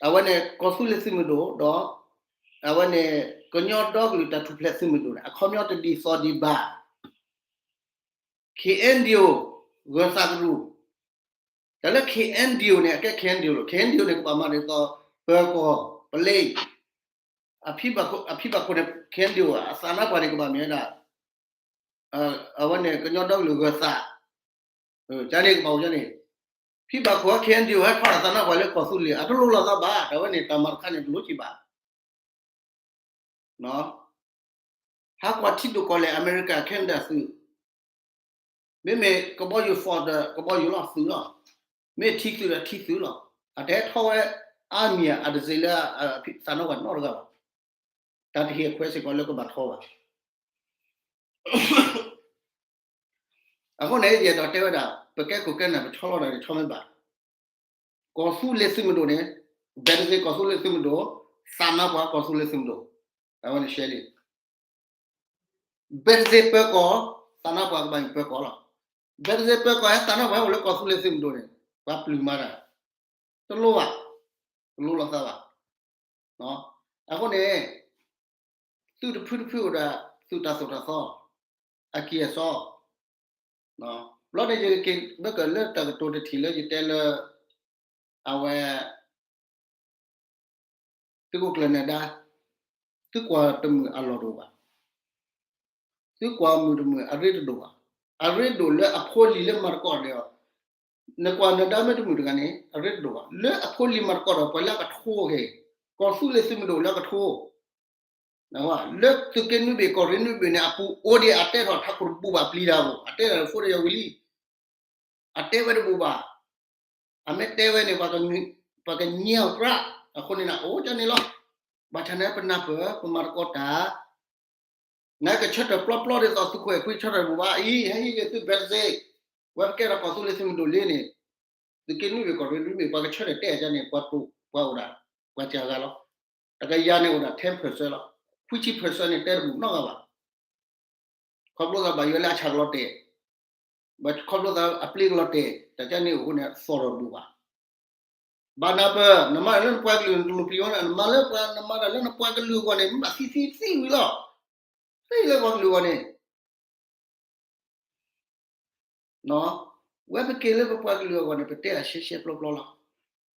အဝဲန့ၣ် ကီၢ်သူလ့ၤသုးမုၢ်ဒိၣ်ဒီး အဝဲန့ၣ် ကညီဒီကလုာ်တၢ်ထူၣ်ဖျဲးသုးမုၢ်ဒိၣ်န့ၣ် အခီပညီတဒ်သိးဒံးဘၣ်. K N D O ဂၢၤသးကရူၢ်, တၢ်လၢ K N D O န့ၣ် အကဲ K N D O လီၤ. K N D O န့ၣ် ကဘၣ်မၤဒ်သိး ပၢၤကီၢ် ပလ့ အဖံဘၣ်ခိၣ်န့ၣ် K N D O အသးနါပှၢ်န့ၣ် ကဘၣ်မ့ၢ်ဝဲဒၣ် အဝဲန့ၣ် ကညီဒီကလုာ်ဂၢၤသး, ကန့ၣ်ကဘၣ်အိၣ်ကန့ၣ်, ဖံဘၣ်ခိၣ် K N D O ဟဲထီၣ်အသးနါပှၢ်လၢကီၢ်သူလ့ၤ အတလိၣ်လိာ်သးဘၣ်. တၢ်ဝဲန့ၣ် တၢ်မၤတခါန့ၣ် တလိၣ်ကံဘၣ် ဟးကွၢ်ထံဒိၣ်ကီၢ်လဲၢ် အမဲရကၤ Canada သုး, မ့မ့ၢ်ကဘီယူၤ force ဒီး ကဘီယူၤလီၤသုးလီၤ, မ့ၢ်ထံသုးဒီးထံသုးလီၤ. အတဟဲထီၣ်ဝဲ army အတစ့လၢ သးနါပှၢ်နီတဂၤဘၣ်. တၢ်တဟ့ၣ်အခွဲးစ့ၢ်ကီးလၢကဘၣ်ထီဘၣ်. အဃိန့ၣ် ယအဲၣ်ဒိးတဲဝဲဒၣ် ပကဲခိၣ်ကဲနၢ် ပဆီလီၤတၢ်န့ၣ် ဆီမ့ၢ်ဘၣ်. ကီၢ်သူလ့ၤသုးမုၢ်ဒိၣ်န့ၣ် ဘဲတစ့ကီၢ်သူလ့ၤသုးမုၢ်ဒိၣ်, သးနါပှၢ်ကီၢ်သူလ့ၤသုးမုၢ်ဒိၣ်, အဝဲန့ၣ်ရှဲလံ. ဘဲတစ့ပၢၤကီၢ်, သးနါပှၢ်ကဘၣ်မ့ၢ်ပၢၤကီၢ်လီၤ. ဘဲတစ့ပၢၤကီၢ် ဟဲသးနါပှၢ်ဟဲအိၣ်လၢကီၢ်သူလ့ၤသုးမုၢ်ဒိၣ်န့ၣ် ပှၤပျုၢ်မၤတၢ် တလိၣ်ဘၣ်, တလိၣ်လိာ်သးဘၣ်. အဃိန့ၣ် သုးတဖုတဖုအိၣ်ဒီး သုးတၢ်သိၣ်တၢ်သီ အကံၢ်အစီ, ဘျီန့ၣ်ယက့ၤဘၣ်ကလၢတၢ်ကတိၤတထံၣ်လၢယတဲလၢ အဝဲ သုးခိၣ်ကျၢၢ်နၢၤဒါ, သုကွၢ်တမုာ်အလီၢ်တအိၣ်ဘၣ်. သုကွၢ်မုာ်တမုာ်အရ့တဒိၣ်ဘၣ်. အရ့ဒိၣ်လၢအဖိလံၤလၢမၤသကိးဒီး နကွၢ်နၢၤဒါမ့ၢ်တမုာ်တဂၤန့ၣ် အရ့တဒိၣ်ဘၣ်. လၢအဖိလံၤမၤသကိးဒီး ပှၤလၢအကထိဂ့ၤ, ကီၢ်သူလ့ၤသုးမုၢ်ဒိၣ်လၢအကထိ လၢသုးက့နွံဘ့ၣ်ကီၢ်ရ့ၣ်နွံဘ့ၣ်န့ၣ် အပူၤအိၣ်ဒံးအတဲထီၣ်ထးခိၣ်တဘူၣ်ဘၣ်ပျံၤတၢ်ဘၣ်, အတဲထီၣ်ဖိတယီၤဝံၤလံ အတဲဝဲတဘူၣ်ဘၣ်. အမ့ၢ်တဲဝဲန့ၣ် ပှၤကညံအီၤပြး, အဃိန့ၣ် အိၣ်ကန့ၣ်လီၤ. ဘၣ်ဆၣ်န့ၣ် ပနၢ်ပၢၢ် ပမၤသကိးတၢ် နကဆၢထၢၣ်ပျီပျီဒ်သိးသုးခိၣ်အဲၣ်ခွံဆၢထၢၣ်တဘူၣ်ဘၣ်အံၤ, ဟဲဟံးက့ၤသုးဘဲတစ့, ဝဲပကဲထီၣ်ကီၢ်သူလ့ၤသုးမုၢ်ဒိၣ်လံန့ၣ်, သုးက့နွံဘ့ၣ်ကီၢ်ရ့ၣ်နွံဘ့ၣ် ပှၤကဆၢထၢၣ်တဲအကန့ၣ် ပှၤတိာ်ပှၤအိၣ်ဒၣ် ပှၤစှၤဂၤလီၤ. တကယၤန့ၣ်အိၣ်ဒၣ် ten percent လီၤ. ခွံဆံ percent န့ၣ်တဲတဘူၣ်နီတဂၤဘၣ်. ခီဖျိသးဘၣ်ယွၤလၢအဆၣ်ကလီၤတဲာ်, ခီဖျိသးအပျ့ကလီၤတဲာ်, တၢ်ကန့ၣ်အိၣ်အဃိန့ၣ် သီၣ်ထီၣ်တဘူၣ်ဘၣ်. ဘၣ်နၢ်ပၢၢ် နမၤတၢ်လၢနပှၤကလုာ် နတလိၣ်ပျံၤဝဲဒၣ်, နမၤလၢပှၤ နမၤတၢ်လၢနပှၤကလုာ်အဂီၢ်န့ၣ် မ့ၢ်ဘၣ်သံသံသံဝံၤလီၤ. သံလၢပှၤကလုာ်အဂီၢ်န့ၣ် ဝဲပက့ၤလၢပပှၤကလုာ်အဂီၢ်န့ၣ် ပတဲအရှဲရှဲပျီပျီလီၤ.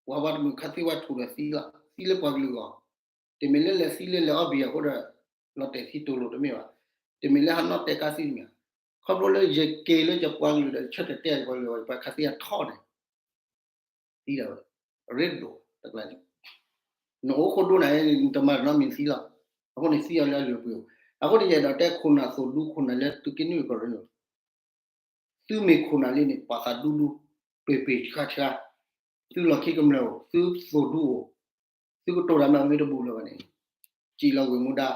ပှၤဝါတမုာ်ခါသံဝဲထူၣ်ဒီးသံလီၤ, သံလၢပှၤကလုာ်အဂီၢ်, တမ့ၢ်လၢလဲၤသံလၢလဲၤအီဘံၣ်အဃိဒီး လီၤတဲာ်သံတိၤလိာ်တမ့ၢ်ဘၣ်, တမ့ၢ်လၢဟးနီၣ်တဲာ်ကါသံတမ့ၢ်ဘၣ်. ခီဖျိလၢယက့ၤလၢယပှၤကလုာ်ဒီး ယဆၢထၢၣ်တဲယပှၤကလုာ်အဂီၢ် ယပှၤခါသံအထီန့ၣ် သံဒၣ်ဝဲ အရ့ဒိၣ်တကျါန့ၣ်, နအိၣ်ခိၣ်ဒိၣ်နၤ နတမၤတၢ်နီတမံၤသံလီၤ. အဃိန့ၣ်သံအီၤလၢအလုၢ်အပှ့ၤအိၣ်, အဃိန့ၣ်ယအဲၣ်ဒိးတဲခိၣ်နၢ်သိၣ်ဒူခိၣ်နၢ်လၢသုးက့နွံဘ့ၣ်ကီၢ်ရ့ၣ်န့ၣ် သုမ့ၢ်ခိၣ်နၢ်လံန့ၣ် ပာ်သးဒူဒူ, ပ့ၤပ့ၤဆှါဆှါ, သုလီၢ်ခံကမျၢၢ်အိၣ်, သုသိၣ်ဒူအိၣ်, သုကတိၤတၢ်မၤမ့ၢ်တဘူၣ်လၢၤဘၣ်န့ၣ်, စံၣ်လီၤဝ့ၢ်မူဒါ,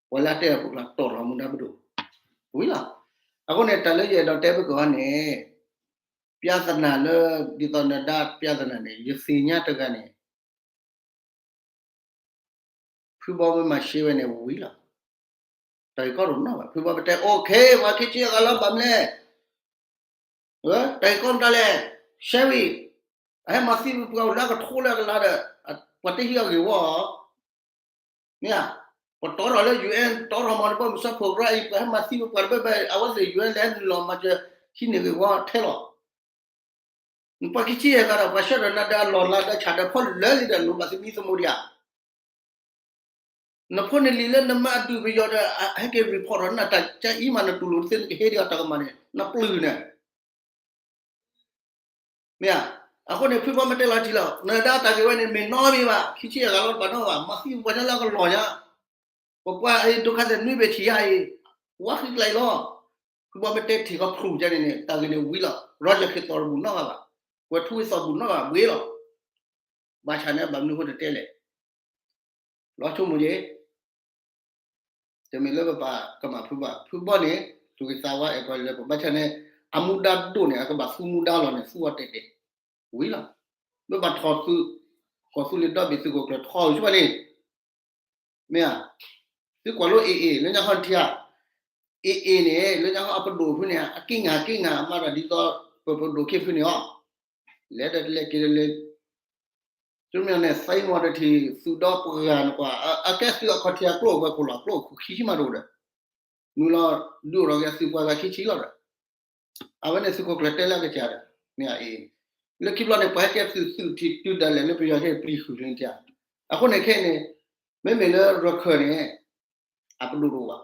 ပှၤလၢအတဲအပူၤကျါတီၢ်ထီၣ်မူဒါပဒိၣ်, ဝံၤလီၤ. အဃိန့ၣ် တၢ်လၢယအဲၣ်ဒိးတဲဘၣ်ကီးန့ၣ် ပြဿနာလၢ ဒ်သိးနဒါပြဿနာန့ၣ် ယသ့ၣ်ညါတဂၤန့ၣ် ဖုဘီမ့ၢ်မၤရှဲဝဲန့ၣ်ဝံၤလီၤ. တၢ်ဂ့ၢ်ကီတအိၣ်နီဘၣ်. ဖုဘီပတဲ okay ပှၤခံဆံအဂၤလီၤဘၣ်မနုၤလဲၣ်. တၢ်ဂ့ၢ်ကီမတၤလဲၣ်. ရှဲဝံၤ အဟဲမၤသံပှၤအိၣ်လၢအကထိလၢအကလၤဒီး ပှၤတဟံးအဂ့ၢ်ဝီဧါ. မ့ၢ်ဧါ. ပတီထီၣ်လၢ ယူၣ်အ့ၣ် တီထီၣ်မး နဘၣ်မုၢ်ဆါဖိၣ်ရၣ်အံၤ ပှၤဟဲမၤသံပပှၤတဘၣ်ဘၣ် အဝဲသ့ၣ် ယူၣ်အ့ၣ် လဲၤနုာ်လီၤမၤစၢၤ ဟံးန့ၢ်ဂ့ၢ်ဝီထဲလီၤ. နပှၤခံဆံယဲၢ်ဂၤဒီး ပှၤဆှၢဒီးနၤဒီးအလီၢ်လၤဒီးဆၣ်ဒီးဖီလၢာ်လံဒီး လိၣ်ဘၣ်သမံသမိးဒံးဧါ. နဖိနလံၤလၢနမၤအဒုၣ်ပယီၤဒီး ဟဲက့ၤ report ဒီးနတၢ်ကၢအံၤမး နတူၢ်လိာ်သ့နကဟ့ၣ်ဒံးအီၤတၢ်ကမၣ်န့ၣ် နပျုၢ်န့ၣ် မ့ၢ်ဧါ. အဃိန့ၣ် ဖုဘီမ့ၢ်တဲလီၤထံလီၤ နဒၣ်တၢ်ဂ့ၢ်ဝဲန့ၣ် မ့ၢ်နီတမံၤဘၣ် ခံဆံယဲၢ်ဂၤလီၤတဘၣ်နီဘၣ် မၤသံပပှၤညါလၢအကလီၢ်ညါ ပပှၤအံၤ ဒုက္ခသည် နွံဘ့ၣ်ထံၣ်ယါအံၤ ဝါဃံကျဲအံၤလီၤ. ဖုဘီမ့ၢ်တဲထံၣ်ကီၢ်ဖျိၣ်ကဲန့ၣ်န့ၣ် တၢ်ဂ့ၢ်န့ၣ်ဝံၤလီၤ Roger ခ့သီၣ်တဘူၣ်နီတဂၤဘၣ် ကွဲးထူဝံသီၣ်ဘူၣ်နီတဂၤဘှ့လီၤ. ဘၣ်ဆၣ်န့ၣ် ဘၣ်မနုၤအဃိတတဲလဲၣ် လီၤဆိကမိၣ်က့ၤ တမ့ၢ်လၢပပာ်ကမၣ်ဖုဘၣ် ဖုဘီန့ၣ် သူၣ်ဂ့ၤသးဝါ အဲၣ်ပှၤလၢပဘၣ်ဆၣ်န့ၣ် အမူဒါဒိၣ်န့ၣ် အကဘၣ်သူမူဒါလီၤန့ၣ် သူအီၤတဲာ်တဲာ် ဝံၤလီၤ. လၢဘၣ်ထီၣ်သုး ကီၢ်သူလ့ၤဒီဘ့ၣ်သုးခိၣ်ကျၢၢ်ထီၣ်ဆူဘၣ်န့ၣ် မ့ၢ်ဧါ. သုကွၢ်လိ AA လၢညါခီထံဧါ AA န့ၣ် လၢညါခီအပဒိၣ်ဖုန့ၣ် အက့ငၢ်က့ငၢ်အမၤတၢ်ဒ်သိး ပပဒိၣ်ခ့ဖုန့ၣ်အီၤ လဲၤဒီးတလဲၤက့ၤဒီးလဲၤ ကမ့ၢ်န့ၣ် သံဝီတထံၣ် သုးဒီပှၤဂၤနကွၢ် အကဲသုးအခီၣ်ထံးအကျိၣ်ဝဲခိၣ်လီၤ ကျိၣ်ခိၣ်ခံဆံမးတအိၣ်ဒီး မုၢ်လီၤ ဒုးအိၣ်ထီၣ်က့ၤသုးပှၤဂၤခံဆံလီၤဒီး အဝဲန့ၣ်သုးခိၣ်ကျၢၢ်တဲလၢအကစၢ်ဒီး မ့ၢ်အအံၤ လၢခံဘျီန့ၣ် ပှၤဟဲကဲသုးသုးထံးတုၤဒၣ်လဲာ်လၢပယီၤဟဲပျံၤဃုာ်လၢတၢ် အဃိန့ၣ်ခဲအံၤန့ၣ် မ့မ့ၢ်လၢရခၢၣ်န့ၣ် အပဒိၣ်တအိၣ်ဘၣ်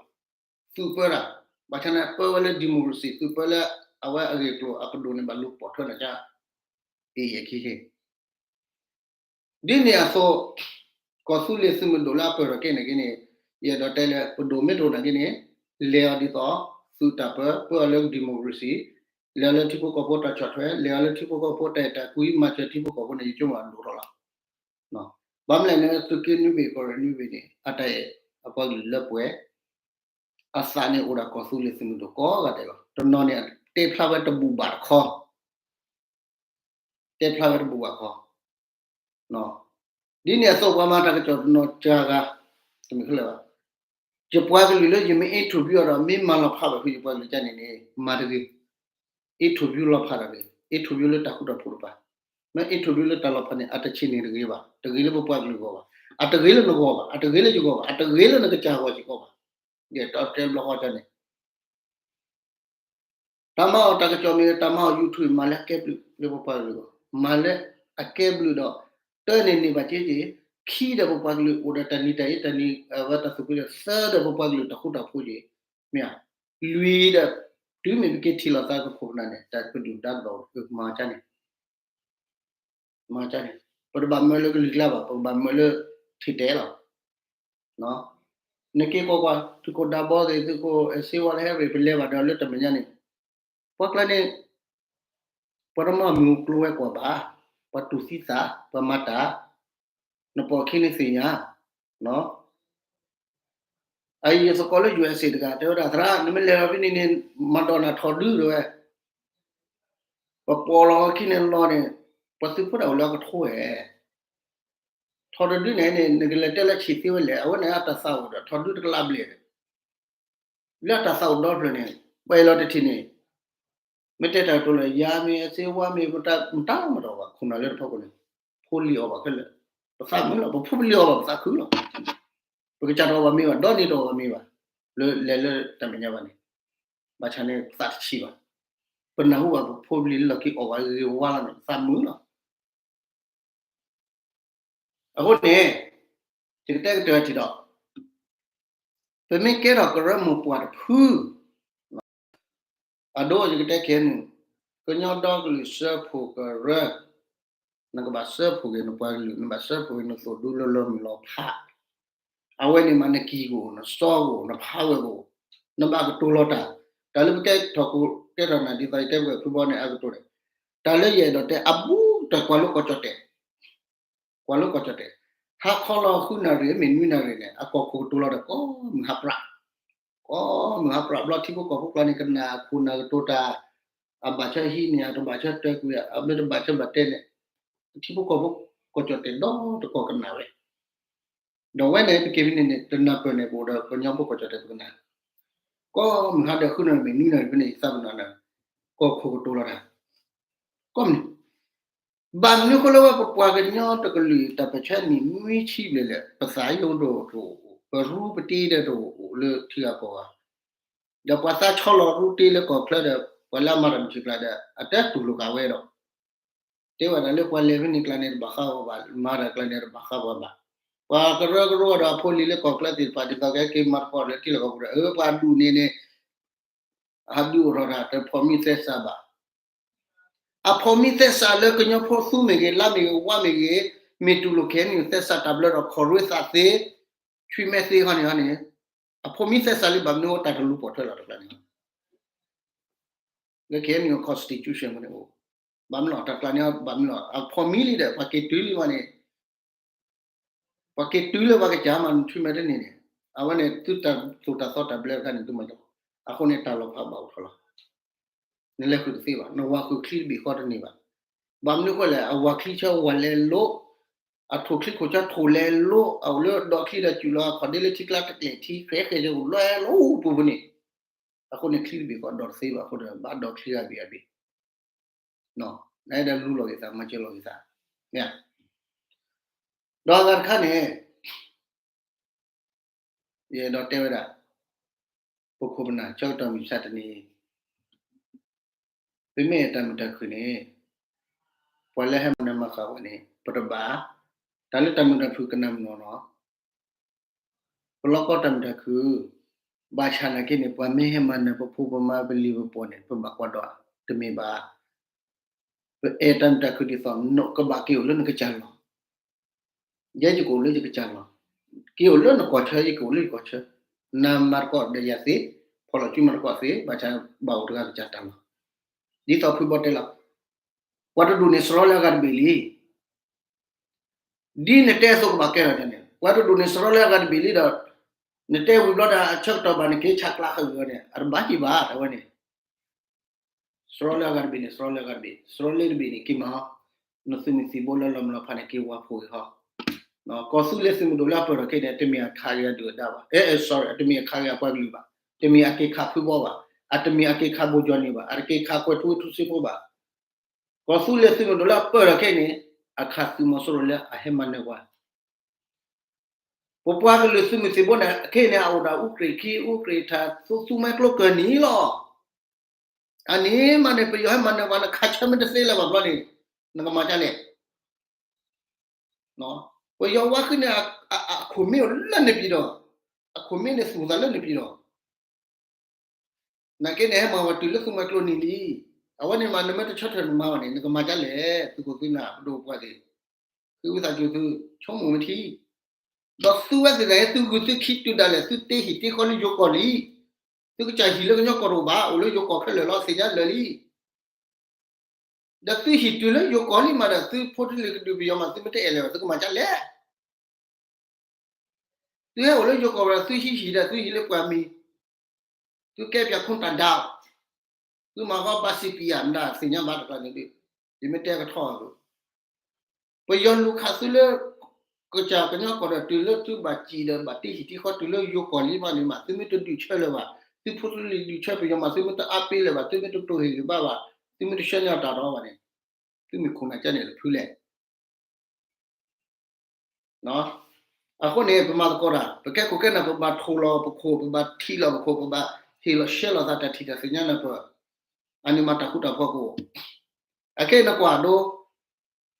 သုးပၢတၢ် ဘၣ်ဆၣ်န့ၣ် ပၢဝဲလၢ democracy သုးပၢလၢအဝဲအဂ့ၢ်အကျိၤအပဒိၣ်န့ၣ် ဘၣ်လူၤပိာ်ထွဲနၤကၢ အံၤအခံခဲ ဒ်န့ၣ်အသိး ကီၢ်သူလ့ၤသုးမုၢ်ဒိၣ်လၢအပၢၢ်ထီၣ်ကဲန့ၣ်က့န့ၣ် ယအဲၣ်ဒိးတဲလၢ ပဒိၣ်မ့ၢ်တအိၣ်နာ်က့န့ၣ် လဲၤအီၤဒ်သိး သုးတၢ်ပၢ ပၢအီၤလၢ democracy လဲၤအီၤလၢထံဖိကီၢ်ဖိတၢ်ဆီၣ်ထွဲ လဲၤအီၤလၢထံဖိကီၢ်ဖိတၢ်အဲၣ်တၢ်ကွံ မၤစၢၤထံဖိကီၢ်ဖိန့ၣ် ယဆိကမိၣ်အဒိၣ်ထီၣ်လီၤ. ဘၣ်မနုၤလဲၣ်န့ၣ် သုးက့နွံဘ့ၣ်ကီၢ်ရ့ၣ်နွံဘ့ၣ်န့ၣ် အတၢ်အဲၣ်အပှၤကလုာ်လၢပှဲၤ အသးန့ၣ်အိၣ်ဒၣ်ကီၢ်သူလ့ၤသုးမုၢ်ဒိၣ်ကိးဂၤဒဲးလီၤ. တနီၤန့ၣ် တဲဖျါဝဲတဘူၣ်ဘၣ်တခီ တဲဖျါဝဲတဘူၣ်ဘၣ်ခီ ဒ်န့ၣ်အသိးပှၤမၤတၢ်ကစီၣ်တနီၤစှၤဂၤ တမ့ၢ်ခဲလၢာ်ဘၣ်. ယပှၤကလုာ်လၢယမ့ၢ် interview အီၤဒီး မ့ၢ်မၤလီၤဖးဘၣ်ဖုယပှၤကလုာ်ကန့ၣ်န့ၣ် မၤတဂ့ၤ. interview လီၤဖးတဂ့ၤ. interview လၢတၢ်ဃူတၢ်ဖိးတပၤ. မ့ၢ် interview လၢတၢ်လီၤဖးန့ၣ် အတဆံးန့ၣ်တဂ့ၤဘၣ်. တဂ့ၤလၢပပှၤကလုာ်ဂီၢ်ဘၣ်. အတဂ့ၤလၢနဂီၢ်ဘၣ်. အတဂ့ၤလၢယဂီၢ်ဘၣ်. အတဂ့ၤလၢနကစၢ်ဂီၢ်စ့ၢ်ကီးဘၣ်. ယဲၢ်တီတဲဘျီဃီန့ၣ် တၢ်မၤအီၣ်တၢ်ကစီၣ်မ့ၢ်ဂ့ၤ တၢ်မၤအီၣ် YouTube မၤလၢအကဲဘျုးလၢပပှၤကလုာ်အဂီၢ်, မၤလၢအကဲဘျုးဒီး တၢ်န့ၣ်န့ၢ်ဘၣ်က့က့ၤ, ခံဒီးပပှၤကလုာ်အိၣ်ဒီးတၢ်နံၤတၢ်အ့ တၢ်နံၤအဝဲတၢ်သူၣ်ဖှံ, သၢဒီးပပှၤကလုာ်တၢ်ဃူတၢ်ဖိးက့ၤ, မ့ၢ်ဧါ, လွံၢ်ဒီး တုၤမ့ၢ်ပက့ၤထံၣ်လိာ်သးကခိၣ်ပနၢ်န့ၣ် တၢ်ပဒုၣ်ဒါကဒီးမၤကန့ၣ် မၤကန့ၣ်, ပတဘၣ်မၢလၢကလုာ်ကျါဘၣ်, ပကဘၣ်မၢလၢထံၣ်တဲလီၤ. နက့ၤကွၢ်ကွၢ် သုးခိၣ်ဒၢဘီသ့ၣ် သုးခိၣ်စ့ဝါလၢဟဲရ့ၣ် ပလဲၤဘၣ်ဒီးလၢတၢ်မဲာ်ညါန့ၣ်, ပှၤကျါန့ၣ် ပှၤတမၤမုၢ်ကျိၤဝဲၤကွာ်ဘၣ်, ပှၤတူၢ်သံသး, ပှၤမၤတၢ်, နပိာ်ခံန့ၣ်သ့ၣ်ညါ, အအံၤယသကိးလၢ ယူၣ်အ့ၣ်စ့ၣ် တဂၤ တဲဝဲဒၣ် သရၣ် နမ့ၢ်လဲၤလီၤဖဲန့ၣ်န့ၣ် မၤဒိးနၤထီၣ်ဒုတဲဝဲ, ပပိာ်လီၤခံန့ၣ်လီၤန့ၣ်, ပှၤသုးဖိတၢ်အိၣ်လၢအကထိဝဲ, ထီၣ်တဒုန့ၣ်န့ၣ် နကလဲၤတဲလၢဆံၣ်သ့ဝဲလဲၣ်, အဝဲန့ၣ်အတၢ်သးအိၣ်ဒီး ထီၣ်ဒုတကလးဘျဲၣ်ဒီး လၢအတၢ်သးအိၣ်ဒီဖျၢၣ်န့ၣ် ပှဲၤလီၤတထံၣ်န့ၣ်, မ့ၢ်တဲတၢ်ကတိၤလၢ ယၤမ့ၢ်အစ့ဝါမ့ၢ် မတၤမတၤဘၣ် ခိၣ်နၢ်လၢတဖီခိၣ်န့ၣ် ဖိလံၤအီၣ်ဘၣ်ခဲလၢာ်, ပသးမုာ်လီၤ, ပဖိပလံၤအီၣ်ဘၣ်ပသးခုလီၤ, ပကစၢ်တအီၣ်ဘၣ်မ့ၤဘၣ်, ဒီနံၤတအီၣ်ဘၣ်မ့ၤဘၣ်, လၢလဲၤလၢတၢ်မဲာ်ညါဘၣ်န့ၣ်, ဘၣ်ဆၣ်န့ၣ်ပသးတဆံးဘၣ်, ပနၢ်ဟူဘၣ်ပဖိပလံၤလၢလီၢ်ခံအီၣ်ဝဲဂ့ၤဝါလီၤန့ၣ် ပသးမုာ်လီၤ. အဃိန့ၣ် ယကတဲကတၢၢ်ထံၣ်ဒီး ပမ့ၢ်ကဲထီၣ်ကရၢမိၢ်ပှၢ်တဖု, အဒိ ယကတဲခဲအံၤ, ကညီဒီကလုာ်စၢဖှိၣ်ကရၢ, နကဘၣ်စၢဖှိၣ်က့ၤနပှၤကလုာ်, နဘၣ်စၢဖှိၣ်က့ၤနသိၣ်ဒူလၢလီၤမုၢ်လီၤဖး, အဝဲန့ၣ်မးနကံၢ်ကအိၣ်, နစီကအိၣ်, နဖးဝဲကအိၣ်, နဘၣ်ကတိၤလီၤတၢ်, တၢ်လၢပကဲထီၣ်ကတဲထီၣ်နၤဒ်သိးယတဲပှဲၤဖုဘီန့ၣ် အကတိၤန့ၣ်, တၢ်လၢယအဲၣ်ဒိးတဲအဘူးတၢ်ကွၢ်လိကီၢ်ကၠီၣ်တဲၣ် ကွၢ်လိကီၢ်ကၠီၣ်တဲၣ်, ဟါခီလီၤဃုနၣ်ရံၣ် မ့ၢ်နွံနၣ်ရံၣ်န့ၣ် အကီၢ်ခိၣ်ကတိၤလီၤဒီး ကိးမုၢ်ဟါပြး, ကိးမုၢ်ဟါပြးဘျီ ထံဖိကီၢ်ဖိကျါန့ၣ် ကနၣ်ခိၣ်နၢ်ကတိၤတၢ်, အဘၣ်ဆၢဟံးန့ၢ် အတဘၣ်ဆၢတၢၤကွံာ် အမ့ၢ်တဘၣ်ဆၢဘၣ်တဲန့ၣ်, ထံဖိကီၢ်ဖိကီၢ်ကၠီၣ်တဲၣ်ဒီတကီၢ်ကနၣ်ဝဲ, ဒီးဝဲန့ၣ် ပက့ၤဖဲန့ၣ်န့ၣ် တနၢ်ပၢၢ်န့ၣ် ပအိၣ်ဒီးကညီဖိကီၢ်ကၠီၣ်တဲၣ်ပကနၣ်, ကိးမုၢ်ဟါဒီးဃုနၣ်ရံၣ် မ့ၢ်နွံနၣ်ရံၣ်ဖဲန့ၣ် ယသးကနၣ်န့ၣ်, ကီၢ်ခိၣ်ကတိၤလီၤတၢ်, ကိးမုၢ် ဘၣ်မနုၤဃိလၢဝဲပပှၤကညီတကလုာ် တၢ်ပၢၢ်ဆၢနံၣ်နွံဆံဘျဲၣ်လဲၣ် ပသးယိၣ်ဒိၣ်တအိၣ်, ပရူပတ့ဒီးတအိၣ်လၢထံဂၤကီၢ်ဂၤ, ဒီးပှၤသးဆီလီၤရူတ့လၢကီၢ်ချၢဒီး ပှၤလၢအမၤတၢ်မုၢ်ဆ့ၣ်ကျါဒီး အတတူၢ်လိာ်က့ၤဝဲဒီး တဲဝဲဒၣ်လၢပှၤလဲၤဖဲန့ၣ်ကျါန့ၣ်တဘၣ်ဃးပှၤဘၣ်, မၤတၢ်ကျါန့ၣ်တဘၣ်ဃးပှၤဘၣ်. ပှၤကရၢကရိဒီးအဖိလံၤလၢကီၢ်ချၢသ့ၣ်တဖၣ် ဒ်သိးကဟဲက့ၤမၤသကိးလၢထံလီၢ်ကီၢ်ပူၤဒီး အၢ ပှၤဒူၣ်န့ၣ်န့ၣ် ဟးဒုးအိၣ်ထီၣ်တၢ် တဖိးမံသဲစးဘၣ်. အဖိးမံသဲစးလၢကညီဖိသူမ့ၢ်ဂ့ၤ လါမ့ၢ်ဂ့ၤ ဝါမ့ၢ်ဂ့ၤ, မ့ၢ်တူၢ်လိာ်က့ၤန့ၣ် သဲစးတၢ်ဘျၢဒီး ခီၣ်ရွ့သးသ့, ဆွံမဲသ့ဟီန့ၣ်န့ၣ်, အဖိးမံသဲစးလံ ဘၣ်မနုၤအိၣ်တၢ်တလူၤပိာ်ထွဲလီၤတကျါန့ၣ် လၢ K N U constitution န့ၣ်အိၣ်, ဘၣ်မနုၤလီၤ တၢ်ကျါန့ၣ် ဘၣ်မနုၤလီၤ အဖိးမံလံဒီး ပှၤက့ၤတုၤလံမးန့ၣ်, ပှၤက့ၤတုၤလၢပှၤကစၢ်မး နဆွံမဲတန့ၢ်န့ၣ်, အဝဲန့ၣ် သုတၢ်သိၣ်တၢ်သီတၢ်ဘျၢတခါန့ၣ် သုမၤကီ, အဃိန့ၣ် တၢ်လီၤဖးဘၣ်အိၣ်ထီၣ်လီၤ. နလဲၤဃုာ်တသ့ဘၣ်, နဝၤဃုာ်ချံတဘ့ၣ်ဃီတန့ၢ်ဘၣ်. ဘၣ်မနုၤအဃိလဲၣ်, အဝၤချံဆၢဝၤလဲၤလိ, အထိၣ်ချံခိၣ်ဆၢထိၣ်လဲၤလိ, အအိၣ်လၢဒီးချံဒီးစူၤလီၤ အခီၣ်ဒ့လၢထံကျါတကျဲာ်ထံ ဃဲဃဲဆၢကလဲၤလိပူၤပူၤန့ၣ်, အဃိန့ၣ် ချံတဘ့ၣ်ဃီဒီးတသ့ဘၣ်အဃိဒီး ဘၣ်ဒီးချံဂၤဘ့ၣ်ဂၤဘ့ၣ် နအဲၣ်ဒိးလူလီၤက့ၤသး မၤစၢၤလီၤက့ၤသး, မ့ၢ်ဧါ. ဒီးအဂၤတခါန့ၣ် ယအဲၣ်ဒိးတဲဝဲဒၣ် ပခိၣ်ပနၢ်ဆၢကတီၢ်မုၢ်မဆါတနံၤ ပမ့ၢ်တၢ်မုာ်တၢ်ခုၣ်န့ၣ် ပှၤလၢဟဲမၤနၢၤမၤဃၣ်ဝဲန့ၣ် ပတဘၣ်, တၢ်လၢတၢ်မုာ်တၢ်ခုၣ်ကနၣ်မုာ်နီၢ်နီၢ် ပလီၢ်ကီတၢ်မုာ်တၢ်ခုၣ်, ဘၣ်ဆၣ်နာ်က့န့ၣ် ပှၤမ့ၢ်ဟဲမၤနၢၤပဖိပမါပလံၤပပှီၢ်န့ၣ် ပဘၣ်ကွၢ်ဒီးတမ့ၢ်ဘၣ်. ပအဲၣ်တၢ်မုာ်တၢ်ခုၣ်ဒ်သိး ကဘၣ်က့ၤအိၣ်လၢနကစၢ်လီၢ်, ယဲယကအိၣ်လၢယကစၢ်လီၢ်, က့ၤအိၣ်လၢနကီၢ်ဆၢ ယကအိၣ်လၢယကီၢ်ဆၢ, နမၤသကိးဒီးယၤသ့, ဖီၣ်လီၤစုမၤသကိးသ့, ဘၣ်ဆၣ်ဘၣ်အိၣ်တဂၤကစၢ်တၢ်လီၢ်, ဒ်သိးဖုဘီတဲလီၤ, ပှၤတဒူၣ်န့ၣ်စရီလၢအဂၤတဘ့ၣ်လံ ဒ်နတဲအသိးကဘၣ်ကဲထီၣ်န့ၣ် ပှၤတဒူၣ်န့ၣ်စရီလၢအဂၤတဘ့ၣ်လံဒီး နတဲဝံၤဘျီဒီးအဆၢကတီၢ်ဘၣ်န့ၣ် က့ၤဆးကျးဃုာ်ဝဲန့ၣ် အတဘၣ်ဟံၣ်ဘၣ် တဲဝဲန့ၣ်, စရီလၢအဂၤတဘ့ၣ်န့ၣ် စရီလၢအဂၤတဘ့ၣ် စရီလၢတဘ့ၣ်န့ၣ် က့ၤမၤဟီ, နသုးမုၢ်သံၣ်ဘိလၢလီၤမုၢ်လီၤဖးန့ၣ် က့ၤဝါဖှိၣ်ဂ့ၤဟီ, ကီၢ်သူလ့ၤသုးမုၢ်ဒိၣ်လၢအပၢၢ်ထီၣ်ခဲအံၤန့ၣ် တမ့ၢ်အခးက့ၤအဒုၣ်အဒါဘၣ်, အဲ sorry တမ့ၢ်အခးက့ၤအပှၤကလုာ်ဘၣ်, တမ့ၢ်အက့ၤခးဖုဘီဘၣ်, အတမ့ၢ်အက့ၤခးဘိကၠီနံၤဘၣ်, အတက့ၤခးကွဲၤထူဝ့ထူစ့ဖိဘၣ် ကီၢ်သူလ့ၤသုးမုၢ်ဒိၣ်လၢအပၢၢ်ထီၣ်ခဲအံၤန့ၣ် အခးသုးမီၤစိရိၤလၢအဟဲမၤနၢၤပှၤ, ပပှၤကလုာ်သုးမုၢ်သံၣ်ဘိန့ၣ် ခဲအံၤန့ၣ် အအိၣ်ဒီးအူကြ့ၢ်ခံ အူကြ့ၢ်ထး သူသူမှဲကျိကၢၢ်နံၤလီၤ. အန့ၣ်မးန့ၣ် ပယီၤဟဲမၤနၢၤပှၤန့ၣ် ခးဆၢမ့ၢ်တသ့လၢၤဘၣ်ဘျီန့ၣ် နကမၤဒ်လဲၣ် ပယီၤဝါဃံန့ၣ် အခိၣ်မ့ၢ်အိၣ်လၢနပံၤဒီး, အခိၣ်မ့ၢ်န့ၣ်သူၣ်သးလၢနပံၤဒီး, နာ်က့န့ၣ် ဟဲမၤဝဲတုၤလၢသူမှဲကျိနံၤလံ. အဝဲန့ၣ်မး နမ့ၢ်တဆီၣ်ထွဲနမၤဘၣ်န့ၣ် နကမၤဒ်လဲၣ် သုးခိၣ်သုးနၢ်ပဒိၣ်ပှၢ်သ့ၣ်, ဃ့ဝံသးစူၤသု ဆိကမိၣ်မ့ၢ်ထံ ဒီးသုဝဲသ့ၣ်တဖၣ်အံၤ သုဂုာ်သုခံတုၤဒၣ်လဲာ် သုတ့ဟံၣ်တ့ဃီလၢယိၤကီၢ်လံ. သုကစၢ်ဟံၣ်လၢကညီကီၢ်တအိၣ်ဘၣ်, အိၣ်လၢယိၤကီၢ်ခဲလၢာ်လီၤ, သ့ၣ်ညါလၢာ်လံ. ဒီးသုဟံၣ်တုၤလၢယိၤကီၢ်လံမးဒီး သုဖိတလံၤကဒုးပယီၤမး သုမ့ၢ်တအဲၣ်လၢၤဘၣ် သုကမၤဒ်လဲၣ်. သုဟဲအိၣ်လၢယိၤကီၢ်ဝဲဒီး သုဟံးဟံၣ်ဒီး သုဟံးလၢပှၤမံၤ, သုကဲပၠးခိၣ်တၢ်ဒါ, သုမၤဃီဘၣ်စံးပံယၤမတၤ သ့ၣ်ညါဘၣ်တကျါန့ၣ်ဒုး, ယမ့ၢ်တဲကထီၣ်အီၤ, ပယီၤလူၤခးသုလၢ ကစၢ်ကညီကီၢ်ဒီး တုၤလၢသုဘၣ်စံၣ်ဒီး ဘၣ်တ့ဟံၣ်တ့ဃီတုၤလၢယိၤကီၢ်လံမးန့ၣ်မး သုမ့ၢ်တဒုးဆၢလၢၤဘၣ်, သုဖိသုလံၤဒုးဆၢပယီၤမး သုမ့ၢ်တအါပ့လၢၤဘၣ်, သုမ့ၢ်တတိၢ်ဟ့ၣ်ဂံၢ်ဘါဘၣ်, သုမ့ၢ်တဆှၢန့ၢ်အီၤတၢ်ဒီးဘၣ်န့ၣ်, သုမ့ၢ်ခိၣ်နၢ်ကဲန့ၣ်တဖုလဲၣ် အဃိန့ၣ် ပမၤသကိးတၢ် ပကဲခိၣ်ကဲနၢ် ပဘၣ်ထိၣ်လီၤပခိၣ် ပဘၣ်ထံၣ်လီၤပခိၣ် ပဘၣ်ဟ့ၣ်လီၤရှဲလိာ်သးတၢ်ထံၣ်တၢ်သ့ၣ်ညါနၢ်ပၢၢ်, အန့ၣ်မးတၢ်ဃူတၢ်ဖိးကအိၣ်, အခဲအံၤနကွၢ်ဒိ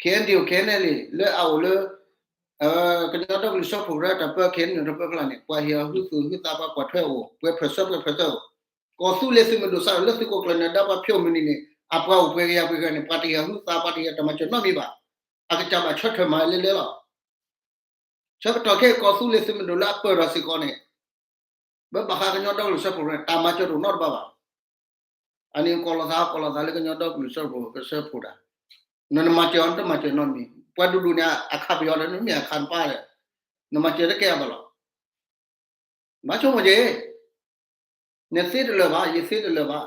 K N D O K N L A လၢအအိၣ်လၢ ကညီဒီကလုာ်စၢဖှိၣ်ကရၢတၢ်ပၢ K N L A တၢ်ပၢဖျါန့ၣ် ပှၤဟ့ၣ်အီၤဟုသူၣ်ဟုသး ပှၤကွၢ်ထွဲအိၣ် ပှဲၤဖၢၣ်ဆၢပှဲၤဖၢၣ်ဆၢအိၣ်, ကီၢ်သူလ့ၤသုးမုၢ်ဒိၣ်စးထီၣ်လၢသုးခိၣ်ကျၢၢ်နၢၤဒါပှၤဖျိမုၢ်နံၤန့ၣ် အပှၤအိၣ်ပှဲၤကယၤပှဲၤကယၤန့ၣ် ပှၤတဟ့ၣ်အီၤဟုသး ပှၤတဟ့ၣ်အီၤတၢ်မၤစၢၤနီတမံၤဘၣ်, အကစၢ်ဘၣ်ဆၢထၢၣ်မၤလဲၤလဲၤလီၤ. ဆၢကတီၢ်ခဲအံၤ ကီၢ်သူလ့ၤသုးမုၢ်ဒိၣ်လၢအပၢၢ်ထီၣ်စ့ၢ်ကီးန့ၣ် ပဘၣ်ဃးကညီဒီကလုာ်စၢဖှိၣ်န့ၣ် တၢ်မၤစၢၤတအိၣ်နီတဘျီဘၣ်. အန့ၣ်ကိးလိာ်သး ကိးလိာ်သးလၢကညီဒီကလုာ်စၢဖှိၣ် ကစၢဖှိၣ်တၢ်, နမၤစၢၤအီၤ နတမၤစၢၤနီတမံၤ, ပှၤဒူၣ်ဒူၣ်န့ၣ် အခးပယီၤဒီး နမ့ၢ်အခးနပၢ်ဒီး နမၤစၢၤတကဲအဘၣ်လီၤ. ဘၣ်ဆိကမိၣ်က့ၤ နသ့တလၢာ်ဘၣ် ယသ့တလၢာ်ဘၣ်,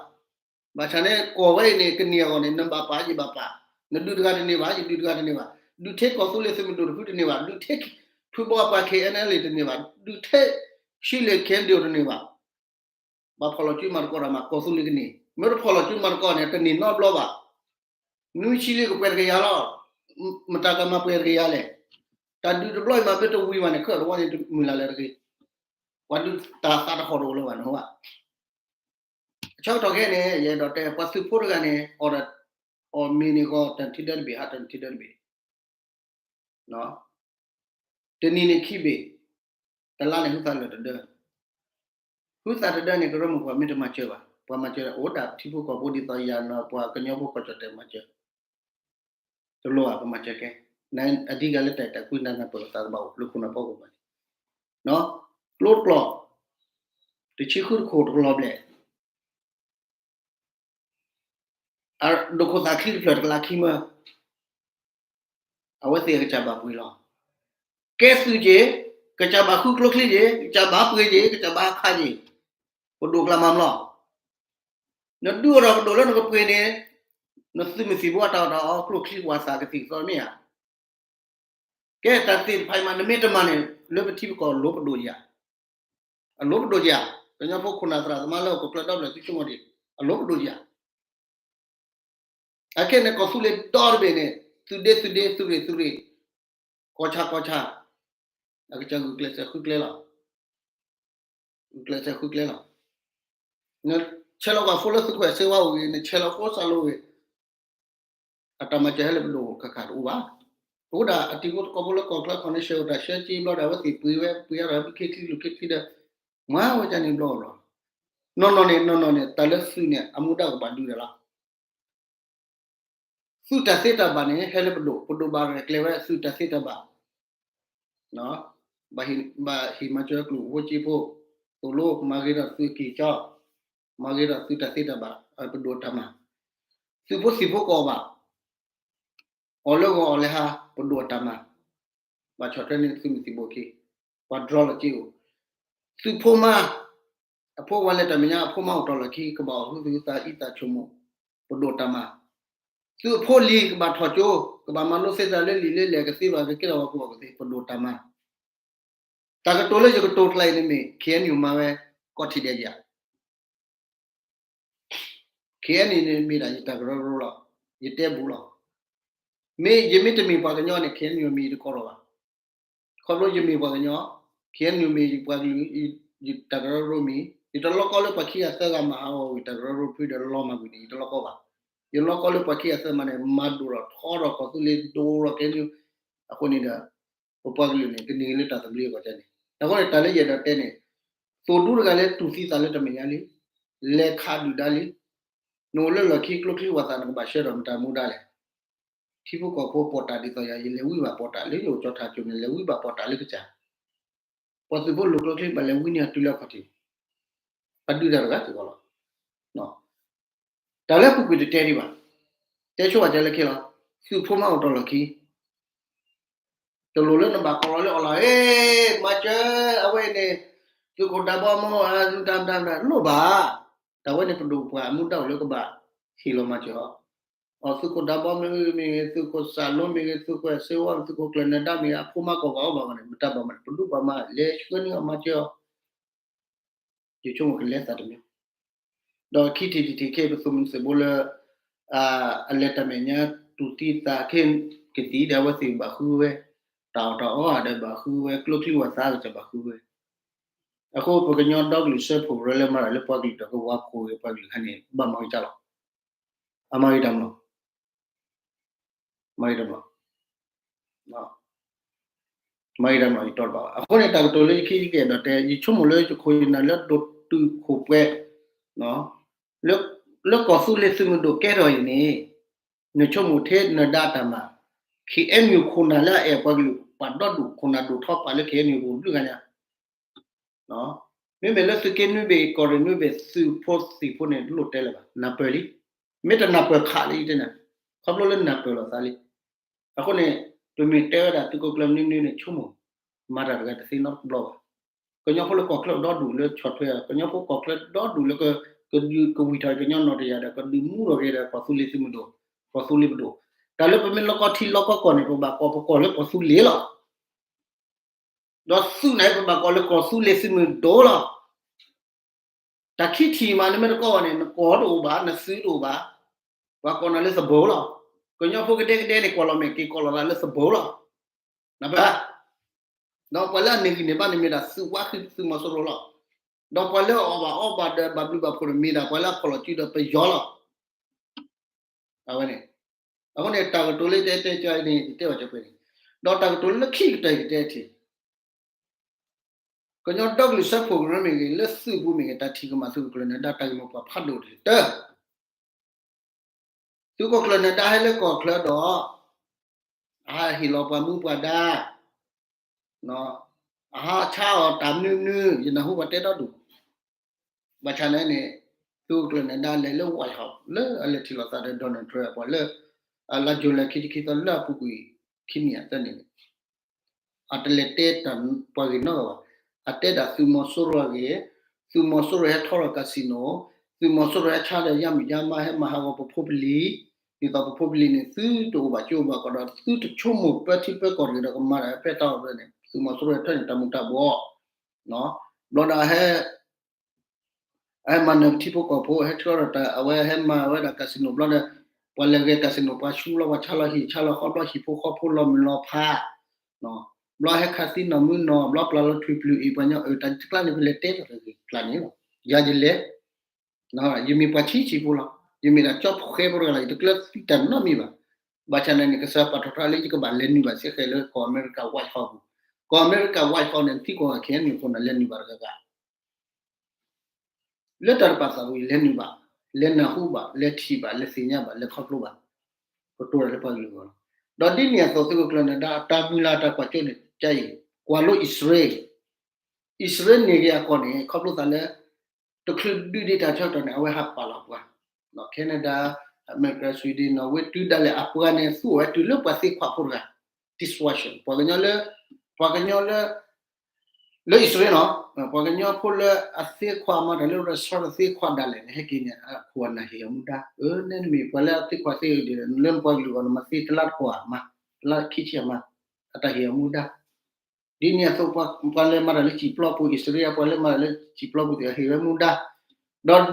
ဘၣ်ဆၣ်န့ၣ် ကီၢ်ဝဲအံၤန့ၣ် ကန့ၢ်အဂီၢ်န့ၣ် နဘၣ်ပာ်ယဘၣ်ပာ်, နဒုးတဂၤတန့ၢ်ဘၣ် ယဒုးတဂၤတန့ၢ်ဘၣ်, ဒုးထဲကီၢ်သူလ့ၤသုးမုၢ်ဒိၣ်တဖုတန့ၢ်ဘၣ်, ဒုးထဲဖုဘီပှၤ K N L A တန့ၢ်ဘၣ်, ဒုးထဲ ရှံလ့ၤ K N D O တန့ၢ်ဘၣ်, ဘၣ်ဖီၣ်လီၤစုမၤသကိးတၢ်မး ကီၢ်သူလ့ၤကန့ၢ်, မ့ၢ်တဖီၣ်လီၤစုမၤသကိးန့ၣ် တန့ၢ်နီတဘျီဘၣ်. နွံဆံလံကပှဲၤတကယၤလီၤ, မတၤကမၤပှဲၤတကယၤလဲၣ်. တၢ်ဒုးတဘျီအံၤမး မ့ၢ်တဝံၤဘၣ်န့ၣ် ခဲအံၤတဝီန့ၣ် တမုၢ်လၢ်လၢၤတဂ့ၤ. ပှၤဒုးတၢ်သးတဟီၣ်တအိၣ်လၢၤဘၣ်န့ၣ်ဘၣ်. အဆၢကတီၢ်ခဲအံၤန့ၣ် ယအဲၣ်ဒိးတဲ ပှၤသုးဖိတဂၤန့ၣ် အီၣ်ဒီး အီၣ်မ့ၤန့ၣ်ဂီၤ တနံၤတၢတဘ့ၣ် ဟါတနံၤတၢတဘ့ၣ် တနံၤန့ၣ်ခံဘ့ၣ်, တလါန့ၣ် ဟုသးလၢာ်တဒၢ, ဟုသးတဒၢန့ၣ် ကရၢမိၢ်ပှၢ်မ့ၢ်တမၤစၢၤဘၣ်, ပှၤမၤစၢၤအိၣ်ဒၣ်ထံဖိကီၢ်ဖိဒ်သိးယၤနီၤ ပှၤကညီဖိကီၢ်ကၠီၣ်တဲာ်မၤစၢၤ, တလိၣ်ဘၣ်ပမၤစၢၤကဲ, အဓိကလၢတၢ်အဲၣ်တၢ်ကွံနၢ်နၢ်ပၢၢ်လိာ်သးကဘၣ်အိၣ်လၢခိၣ်နၢ်ဖီခိၣ်ဘၣ်န့ၣ်, ကျိတကျိာ်, တဆံဃုတခိၣ်တကလီၤဘျဲၣ် ဒိၣ်ခိၣ်သးချံတဖျၢၣ်တကလးခံမၢ, အဝဲသ့ၣ်အကစၢ်ဘၣ်ပှ့ၤလီၤ. ကဲသုးက့ၤ, ကစၢ်ဘၣ်ဃုကျိချံက့ၤ, ကစၢ်ဘၣ်ပှ့ၤက့ၤ, ကစၢ်ဘၣ်ခးက့ၤ, ပဒိၣ်ကျါမၤမလီၤ. နဒုးအိၣ်ထီၣ်ပဒိၣ်လၢနကပှ့ၤန့ၣ်, နသုးမုၢ်သံၣ်ဘိအတၢ်အီၣ်တၢ်အီ ကျိချံဝၣ်သၣ်ကသံၣ်ကသီမ့ၢ်ဧါ. ကဲတၢ်သ့ၣ်တဖၣ်အံၤမး နမ့ၢ်တမၤန့ၣ် လၢပထံပကီၢ်လိၤပဒိၣ်ယၤ, အလိၤပဒိၣ်ယၤ, ကညီဖိခိၣ်နၢ်သရၣ်သမါလၢဟီၣ်ခိၣ်ချၢဒီဖျၢၣ်သုဆိကမိၣ်ဒံး, အလိၤပဒိၣ်ယၤ. အခဲန့ၣ် ကီၢ်သူလ့ၤဒီတဘ့ၣ်န့ၣ် သုးဒ့သုးဒ့ သုးရ့ၣ်သုးရ့ၣ်, ကီၢ်ဆၣ်ကီၢ်ဆၣ်, အကစၢ်ဂုာ်ကျဲးစၢးဃုကျဲလီၤ. ဂုာ်ကျဲးစၢးဃုကျဲလီၤ. နဆဲးလီၤကွၢ်ဖိလၢသုးခိၣ်စ့ဝါအိၣ်ဂ့ၤ, နဆဲးလီၤဖိစၢ်လိာ်ဂ့ၤ, အတၢ်မၤစၢၤဟဲလၢပဒိၣ်ခါခါတအိၣ်ဘၣ်. အဃိဒၣ်အတံၤဖိသကိးဖိလၢကီၢ်ချၢ connection အိၣ်တၢ်ဆှၢက့ဘျီဒီး အဝဲသ့ၣ်ပှ့ၤဝဲ ပှ့ၤအါထီၣ်ဟဲဘုခ့ချံလူၤခ့ချံဒီး မၤဝဲဒ်န့ၣ်ဘျီလီၤ. နီၢ်နီၢ်န့ၣ် နီၢ်နီၢ်န့ၣ် တၢ်လၢသုးန့ၣ် အမူဒါကဘၣ်ဒုးဒၣ်လီၤ. သုးတၢ်သ့တၢ်ဘၣ်န့ၣ် ဟဲလၢပဒိၣ်, ပဒိၣ်ဘၣ်ရဲၣ်ကျဲၤဝဲသုးတၢ်သ့တၢ်ဘၣ်, ဘၣ်ဟ့ၣ်မၤစၢၤကျိၣ်ဖိစ့ဖိ, သိၣ်လိမၤဂ့ၤဒီးသုးက့ၢ်ကၠီ, မၤဂ့ၤဒီးသုးတၢ်သ့တၢ်ဘၣ်, ပဒိၣ်အတၢ်မၤ, သုးဖိသံၣ်ဖိကအီၣ်ဘၣ်, အီၣ်လၢဂီၤအီၣ်လၢဟါ ပဒိၣ်အတၢ်မၤ, ဘၣ်ဆီၣ်ထွဲန့ၢ်သုးမုၢ်သံၣ်ဘိၣ်ခံ, ပှၤ draw လီၤက့အိၣ်, သုးဖိမါ အဖိဝဲလဲၤတၢ်မဲာ်ညါ အဖိမါအိၣ်တီၢ်လီၢ်ခံ ကဘၣ်အီၣ်ဟုသူၣ်ဟုသးအံသးဆိကမိၣ်, ပဒိၣ်တၢ်မၤ, သုးအဖိလံၤကဘၣ်ထီၣ်ကၠိ, ကဘၣ်မၤလိသ့သးလၢလံာ်လၢလဲၢ်ကသ့ဘၣ် ကကဲထီၣ်ဝဲကဝီၤကသ့ ပဒိၣ်တၢ်မၤ, တၢ်ကတိၤလၢယကတိၤကျါအံၤန့ၣ်မ့ၢ် ခ့ၣ်အဲၣ်ယူၣ်မၤဝဲ ကီၢ်ထံးဒဲးယၤ ခ့ၣ်အဲၣ်ယူၣ်န့ၣ်မ့ၢ်ဒၣ်ယတၢ်ကရၢကရိလီၤ, ယတဲဘူးလီၤ, မ့ၢ်ယမ့ၢ်တမ့ၢ်ပှၤကညီန့ၣ် ခ့ၣ်အဲၣ်ယူၣ်မ့ၢ်ယတကိးထီၣ်ဘၣ်, ခီဖျိယမ့ၢ်ပှၤကညီ, ခ့ၣ်အဲၣ်ယူၣ်မ့ၢ် ယပှၤကလုာ်, ယတၢ်ကရၢကရိမ့ၢ်, ယတလီကီလၢပှၤခံဂၤသၢဂၤမၤဟးဂီၤဝံၤတၢ်ကရၢကရိဖုဒီးလီမၤကွံာ်န့ၣ် ယတလီကီဘၣ်, ယလီကီလၢပှၤခံဂၤသၢဂၤမၤန့ၣ် မၤဒိၣ်ထီၣ်ထီထီၣ်ကီၢ်သူလ့ၤဒိၣ်ထီၣ်ကဲန့ၣ်, အဃိန့ၣ်ဒီး ပပှၤကလုာ်န့ၣ် ကန့ၢ်လၢတၢ်သဘျ့အဂီၢ်န့ၣ်, အဃိန့ၣ် တၢ်လၢယအဲၣ်ဒိးတဲန့ၣ်, သိၣ်ဒူတဂၤလၢတူၢ်သံသးလၢတၢ်မဲာ်ညါလံ, လဲၤခးဒုၣ်ဒါလံ, နအိၣ်လၢလီၢ်ခံကျိချံဝၣ်သၣ် နကဘၣ်ဆှၢဒီးမတၤမူဒါလဲၣ်, ထံဖိကီၢ်ဖိပိာ်တၢ်ဒ်သိးယၤ ယလဲၤဝံဘၣ်ပိာ်တၢ်လၢယအိၣ်ကၠီထၣ်ကၠိန့ၣ် လဲၤဝံဘၣ်ပိာ်တၢ်လၢကစၢ်, ပှၤသုးဖိလိာ်ကျိချံဘၣ်လဲၤဝံန့ၢ်အတုၤလၢအခီၣ်ထံး, ပှၤဒုးတၢ်တဂၤစ့ၢ်ကီးလီၤ. တၢ်လၢပူၤကွံာ်တတဲဒံးဘၣ်, တဲဆိဝဲကဲလၢခံလီၤ, သုးဖိမါအိၣ်တီၢ်လီၢ်ခံ, တလိၣ်လၢနဘၣ်ကိးလီၤလၢအီၤလီၤ, ဟ့ၣ် မၤစၢၤ အဝဲန့ၣ်, သုးခိၣ်ဒးဘီမ့ၢ် တၢ်မတၤမတၤတလိၣ်ဘၣ်, တၢ်ဝဲန့ၣ်ပဒိၣ်ပပှၢ်အမူဒါအိၣ်လၢကဘၣ်ဟ့ၣ်လီၤမၤစၢၤအီၤ, အီၤသုးခိၣ်ဒးဘီမ့ၢ်ဂ့ၤမ့ၢ်ဂ့ၤ သုးခိၣ်စးလိမ့ၢ်ဂ့ၤ သုးခိၣ်စ့ဝါ သုးခိၣ်ကျၢၢ်နၢၤဒါမ့ၢ်ဂ့ၤ အဖိမါကီၢ်ဘၣ်အီဘၣ်ဝဲန့ၣ် မတၤဘၣ်မးန့ၣ် ပဒိၣ်ပပှၢ်မၤ လဲၤဆှၢန့ၢ်အီၤမၤစၢၤအီၤ ယဆိကမိၣ်ကလဲၤသးတမံၤ, ဒီးခံထံၣ်တထံၣ်ခဲအံၤ ပသုးမုၢ်သံၣ်ဘိလၢ အလဲၤတၢ်မဲာ်ညါ တူၢ်သံသးခဲကသံၣ်ဒီး အဝဲသ့ၣ်ဘၣ်ဃုဝဲ, တၢ်အီၣ်တၢ်အီဒီးဘၣ်ဃုဝဲ, ကျိချံဝၣ်သၣ်ကစၢ်ဘၣ်ဃုဝဲ, အဃိပကညီဒီကလုာ်စၢဖှိၣ်ရၢလၢမၤတၢ်လၢပှၤကလုာ်ဒီးကဝီၤခိၣ်ဂ့ၤပှၤကလုာ်ခါန့ၣ် ဘၣ်မၤဂ့ၤတၢ်လီၤ, အမၤဂ့ၤတၢ်မး မၤဂ့ၤတၢ်မး မၤဂ့ၤတၢ်မး ယတီတဘၣ်ဘၣ်. အဃိန့ၣ် တၢ်ကတိၤလၢယခံယကအဲၣ်ဒိးတဲ ယဆိကမိၣ်လၢယခိၣ်ယနၢ်လၢဒိၣ်တုာ်ခိၣ်ပှဲၤ လၢကီၢ်သူလ့ၤသုးမုၢ်ဒိၣ်ကဲထီၣ်အံၤန့ၣ် နဆိကမိၣ်ထဲနၢၤဒါတၢ်မၤ ခ့ၣ်အဲၣ်ယူၣ်ခိၣ်နၢ်လၢအအဲၣ်ပှၤကလုာ်ပာ်ဒီဒူၣ်ခိၣ်နၢ်ဒိၣ်ထီပာ်လၢခ့ၣ်အဲၣ်ယူၣ်ပူၤဘျုးဂၤညါ မ့မ့ၢ်လၢသုးက့နွံဘ့ၣ် ကီၢ်ရ့ၣ်နွံဘ့ၣ် သုးဖိသံၣ်ဖိန့ၣ် တလိၣ်တဲလၢၤဘၣ် နၢ်ပၢၢ်လံ. မ့ၢ်တနၢ်ပၢၢ်ခးလံတဲနၤ ခီဖျိလၢနၢ်ပၢၢ်လိာ်သးလံ. အဃိန့ၣ် ပမ့ၢ်တဲဝဲဒၣ်သုးခိၣ်ကျၢၢ်နွံနွံန့ၣ် ဆိကမိၣ် မၤတၢ်တဂၤတသ့နီတဘျီဘၣ်. ကညီဖိလၢကီၢ်ချၢဒီဒူၣ်လၢဆီၣ်ထွဲ ကညီဖိကီၢ်ချၢဒီဒူၣ်လၢ ကဒုးကဝံၣ်ထီၣ်ကညီနီၢ်တယၢ်ဒီး ကဒုးမူထီၣ်က့ၤဒီး ကီၢ်သူလ့ၤသုးမုၢ်ဒိၣ် ကီၢ်သူလ့ၤပဒိၣ် တၢ်လၢပမ့ၢ်လီကီထံလီကီကီၢ်န့ၣ် ပဘၣ်ကိးပကိးလၢကီၢ်သူလ့ၤလီၤ. ဒီးသုးန့ၣ် ပဘၣ်ကိးလၢကီၢ်သူလ့ၤသုးမုၢ်ဒိၣ်လီၤ. တၢ်ခံထံၣ်မး နမ့ၢ်တကိးဘၣ်န့ၣ် နကီၢ်တအိၣ်ဘၣ် နသုးတအိၣ်ဘၣ်. ပှၤကိးနၤလၢသဘိလီၤ. ကညီဖိကဒဲကဒဲန့ၣ် ကွၢ်လီၤမဲာ်က့ၤ ကိးလီၤသးလၢသဘိလီၤ. နဘၣ် ဒီးပှၤလၢအန့ၢ်ဂံၢ်န့ၢ်ဘါန့ၣ်မ့ၢ်ဒၣ်သုးဝါဃံသုးမီၤစိရိၤလီၤ. ဒီးပှၤလၢအအီၣ်ဘၣ်အီဘၣ်ဒီးဘၣ်ဘျုးဘၣ်ဖှိၣ်န့ၣ်မ့ၢ်ဒၣ်ပှၤလၢအဖီၣ်လီၤစုဒီးပယီၤလီၤ. အဝဲန့ၣ် အဃိန့ၣ် တၢ်ကတိၤလၢတဲတဲကန့ၣ် ယတဲဘၣ်ကပှဲၤန့ၣ်, ဒီးတၢ်ကတိၤလၢခံကတၢၢ်ယကတဲထံၣ် ကညီဒီကလုာ်စၢဖှိၣ်ကရၢမ့ၢ်ဂ့ၤ, လၢသုးပူၤမ့ၢ်ဂ့ၤ, တၢ်ထံၣ်ကမၣ်သုးခိၣ်ကျၢၢ်နၢၤဒါ တၢ်ဂ့ၢ်မိၢ်ပှၢ်ဖးဒိၣ်တကတၢၢ်, သုးခိၣ်ကျၢၢ်နၢၤဒါဟဲလၢကီၢ်ချၢဒီး အဟးဟ့ၣ်လီၤပှၤမူပှၤဒါ, အဟးဆါအီၣ်တၢ်မနုၤမနုၤ ယနၢ်ဟူပှၤတဲဒီဒူၣ်, ဘၣ်ဆၣ်န့ၣ်န့ၣ် သုးခိၣ်ကျၢၢ်နၢၤဒါလဲၤလၢ White House လၢအလဲၤထံၣ်လိာ်သးဒီး Donald Trump ပှၤလၢ လါယူၤလံခံဆံခံသီလၢအပူၤကွံာ်ခံနံၣ်အသၢနံၣ်န့ၣ် အတလဲၤတဲတၢ်ပှၤဂ့ၢ်နီတဂၤဘၣ်. အတဲဒၣ်သုးမီၤစိရိၤအဂ့ၢ်, သုးမီၤစိရိၤဟဲထီထီၣ် casino, သုးမီၤစိရိၤဟဲဆါဒီးယါမုၢ်ယါမါ ဟဲမၤဟးဂီၤပဖိပလံၤ, ဒ်သိးပဖိပလံၤန့ၣ် သုတအိၣ်ဘၣ်ကၠိဘၣ်ကီးဒီး သုတဆိကမိၣ်ပၢထံပၢကီၢ်တဂ့ၤဒီးကမၤတၢ်ဖဲတၢ်အီၣ်ဘၢန့ၣ် သုးမီၤစိရိၤဟဲထီၣ်န့ၣ် တၢ်မူၤတၢ်ဘှီး, ဘျီဒီး အဟဲမၤနၢၤပထံဖိကီၢ်ဖိ ဟဲဆှၢဒီးတၢ် အဝဲဟဲမၤဝဲဒၣ် casino ဘျီဒီး ပှၤလဲၤဂဲၤ casino ပှၤဆူဘျီ ပှၤဆါလီၤဟံၣ်ဆါလီၤဃီဘျီ ဟံၣ်ဖိဃီဖိလီၤမုၢ်လီၤဖး, ဘျီဟဲခးသံနီၢ်မုၢ်နီၢ် ဘျီပျၢ်လီၤထွံၣ်ပျုၢ်အံၤ ပှၤကညီအၢ တၢ်တကျါန့ၣ် ပလဲၤတဲတၢ်တဂ့ၤကျါန့ၣ်လီၤ. ယၤယလဲၤ ယမ့ၢ်ပှၤဆံးဆံးဖိလီၤ. ယမ့ၢ်ဒၣ်ကၠီဖိဃဲဖိတဂၤလီၤ. ယတကျၢၤသံတၢ်နီတမံၤဘၣ်. ဘၣ်ဆၣ်န့ၣ်န့ၣ် ကစၢ်ပာ်ထီၣ်ထီလၢယကဘၣ်လဲၤနုာ်ဘၣ်စ့ၢ်ကီးလၢကီၢ်အမဲရကၤ White House ပူၤ, ကီၢ်အမဲရကၤ White House န့ၣ် နသံကွၢ်ဂၤ ခဲအံၤန့ၣ်အဃိန့ၣ် လဲၤနုာ်ဘၣ်တဂၤဂၤ လၢတၢ်တပာ်သးပူၤ ယလဲၤနုာ်ဘၣ်, လဲၤနၢ်ဟူဘၣ်, လဲၤထံၣ်ဘၣ်, လဲၤသ့ၣ်ညါဘၣ်, လဲၤခီဖျိဘၣ်, ကတိၤတၢ်လၢပှၤကလုာ်အဂီၢ်လီၤ. ဒီးဒ်န့ၣ်အသိး သုးခိၣ်ကျၢၢ်နၢၤဒါ အတၢ်မုၢ်လၢ်တၢ်ကွၢ်စိန့ၣ် ကါအံၤ ကွၢ်လိအံၣ်စရ့လး, အံၣ်စရ့လးန့ၢ်က့ၤအကီၢ်န့ၣ် ခီဖျိသးလၢ တချုးဒုးဒံးတၢ်ဆၢကတီၢ်န့ၣ် အဝဲဟးပာ်လီၤပှၤ, Canada, America, Sweden, Norway တုၤဒၣ်လဲာ်အပှၤန့ၣ် သူအီၤဝဲတုၤလၢပှၤသ့ခွးဖိတဂၤ, dishwasher ပှၤကညီလၢ ပှၤကညီလၢ လၢအံၣ်စရ့လးနီၤ, ပှၤကညီဖိလၢအသ့ခွးမၤတၢ်လၢ restaurant သ့ခွးဒၣ်လဲာ်န့ၣ် ဟဲက့ၤန့ၣ် အခိၣ်အနၢ်ဟ့ၣ်အီၤမူဒါ, အၢ နဲနမ့ၢ်ပှၤလၢအသ့ခွးသ့အဒၢး လၢနပှၤကလုာ်အဂီၢ် နမၤသ့တလါတကီၢ်မး, တလါခံဆံမး, အတၢ်ဟ့ၣ်အီၤမူဒါ ဒ်န့ၣ်အသိး ပှၤလၢမၤတၢ်လၢစံာ်ပျီပူၤ အံၣ်စရ့လး ပှၤလၢမၤတၢ်လၢစံာ်ပျီပူၤသ့ၣ် ဟ့ၣ်ဝဲမူဒါ,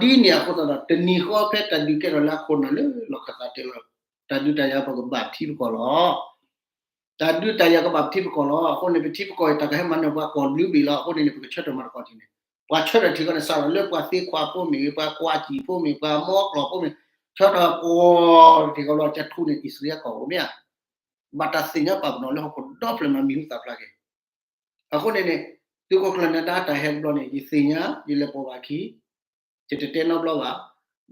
ဒီးဒ်န့ၣ်အဃိသတးဒီး တနံၤဃီဖဲတၢ်ဒုးကဲထီၣ်လၢအခိၣ်နၢ်လၢလီၢ်ခၢၣ်သးတဲလီၤ, တၢ်ဒုးတၢ်ယၤပကဘၣ်ပထံပကီၢ်လီၤ. တၢ်ဒုးတၢ်ယၤကဘၣ်ပထံပကီၢ်လီၤ. အဃိန့ၣ် ပထံပကီၢ်အံၤ တၢ်ကဟဲမၤနၢၤပှၤကီၢ်ဘျုးဘ့ၣ်လီၤ. အဃိန့ၣ်န့ၣ် ပကဆၢထၢၣ်မၤတကီၢ်ထံန့ၣ်, ပှၤဆၢထၢၣ်ထံကီၢ်န့ၣ် စးထီၣ်လၢပှၤသ့ခွးဖိမ့ၢ်ဂ့ၤ, ပှၤကွၢ်စံာ်ဖိမ့ၢ်, ပှၤမီကျီၢ်ဖိမ့ၢ်, ဆၢထၢၣ်ပှၤထံကီၢ်လီၤ ကထူန့ၣ် အံၣ်စရ့လးကီၢ်အိၣ်မ့ၢ်ဧါ. ဘၣ်တၢ်သ့ၣ်ညါပာ်ပနီၣ်လၢဟီၣ်ခိၣ်ဒီဖျၢၣ်မး မံၤဟူသၣ်ဖျါက့ၤ အဃိန့ၣ်န့ၣ် သုးခိၣ်ကျၢၢ်နၢၤဒါတၢ်ဟဲတဘျီန့ၣ် ယသ့ၣ်ညါ ယလဲၤပိာ်ဘၣ်ခံ, ယတတဲနီတဘျီဘၣ်.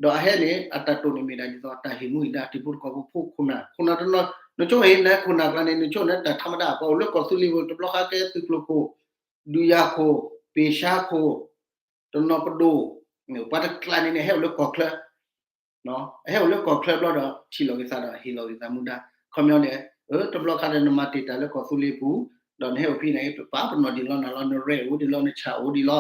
ဒီးအဟဲန့ၣ် အတၢ်တိာ်န့ၣ်မ့ၢ်ဒၣ်ဒ်သိး တၢ်ဟ့ၣ်မူဟ့ၣ်ဒါ တံၤဖိသကိးဖိ ဖိခိၣ်နၢ်, ခိၣ်နၢ်တနီၤ နဆိကမိၣ်ဟ့ၣ်နၤခိၣ်နၢ်ကျါန့ၣ် နဆိကမိၣ်န့ၣ် တၢ်ထးမတၢ် ပှၤအိၣ်လၢကီၢ်သူလ့ၤပူၤ တဘျီဃီကဲသုးကျိၤခိၣ်, ဒုးယၤခိၣ်, ပ့ၤဆါခိၣ်, တနီၤပဒိၣ်, ပှၤတကျါန့ၣ်န့ၣ် ဟဲအိၣ်လၢကီၢ်ချၢ အဟဲအိၣ်လၢကီၢ်ချၢဘျီဒီး ထံၣ်လီၤက့ၤသးဒီး ဟ့ၣ်လီၤက့ၤသးမူဒါ, ခီပညီန့ၣ် တဘျီခါဒီး နမၤတ့ၢ်တၢ်လၢကီၢ်သူလ့ၤပူၤ, ဒီးနဟဲအိၣ်ဖဲန့ၣ် ပပာ်ပနီၣ်ဒံးလီၤနၤလီၤ နရဲၣ်အိၣ်ဒံးလီၤ နဆၣ်အိၣ်ဒံးလီၤ,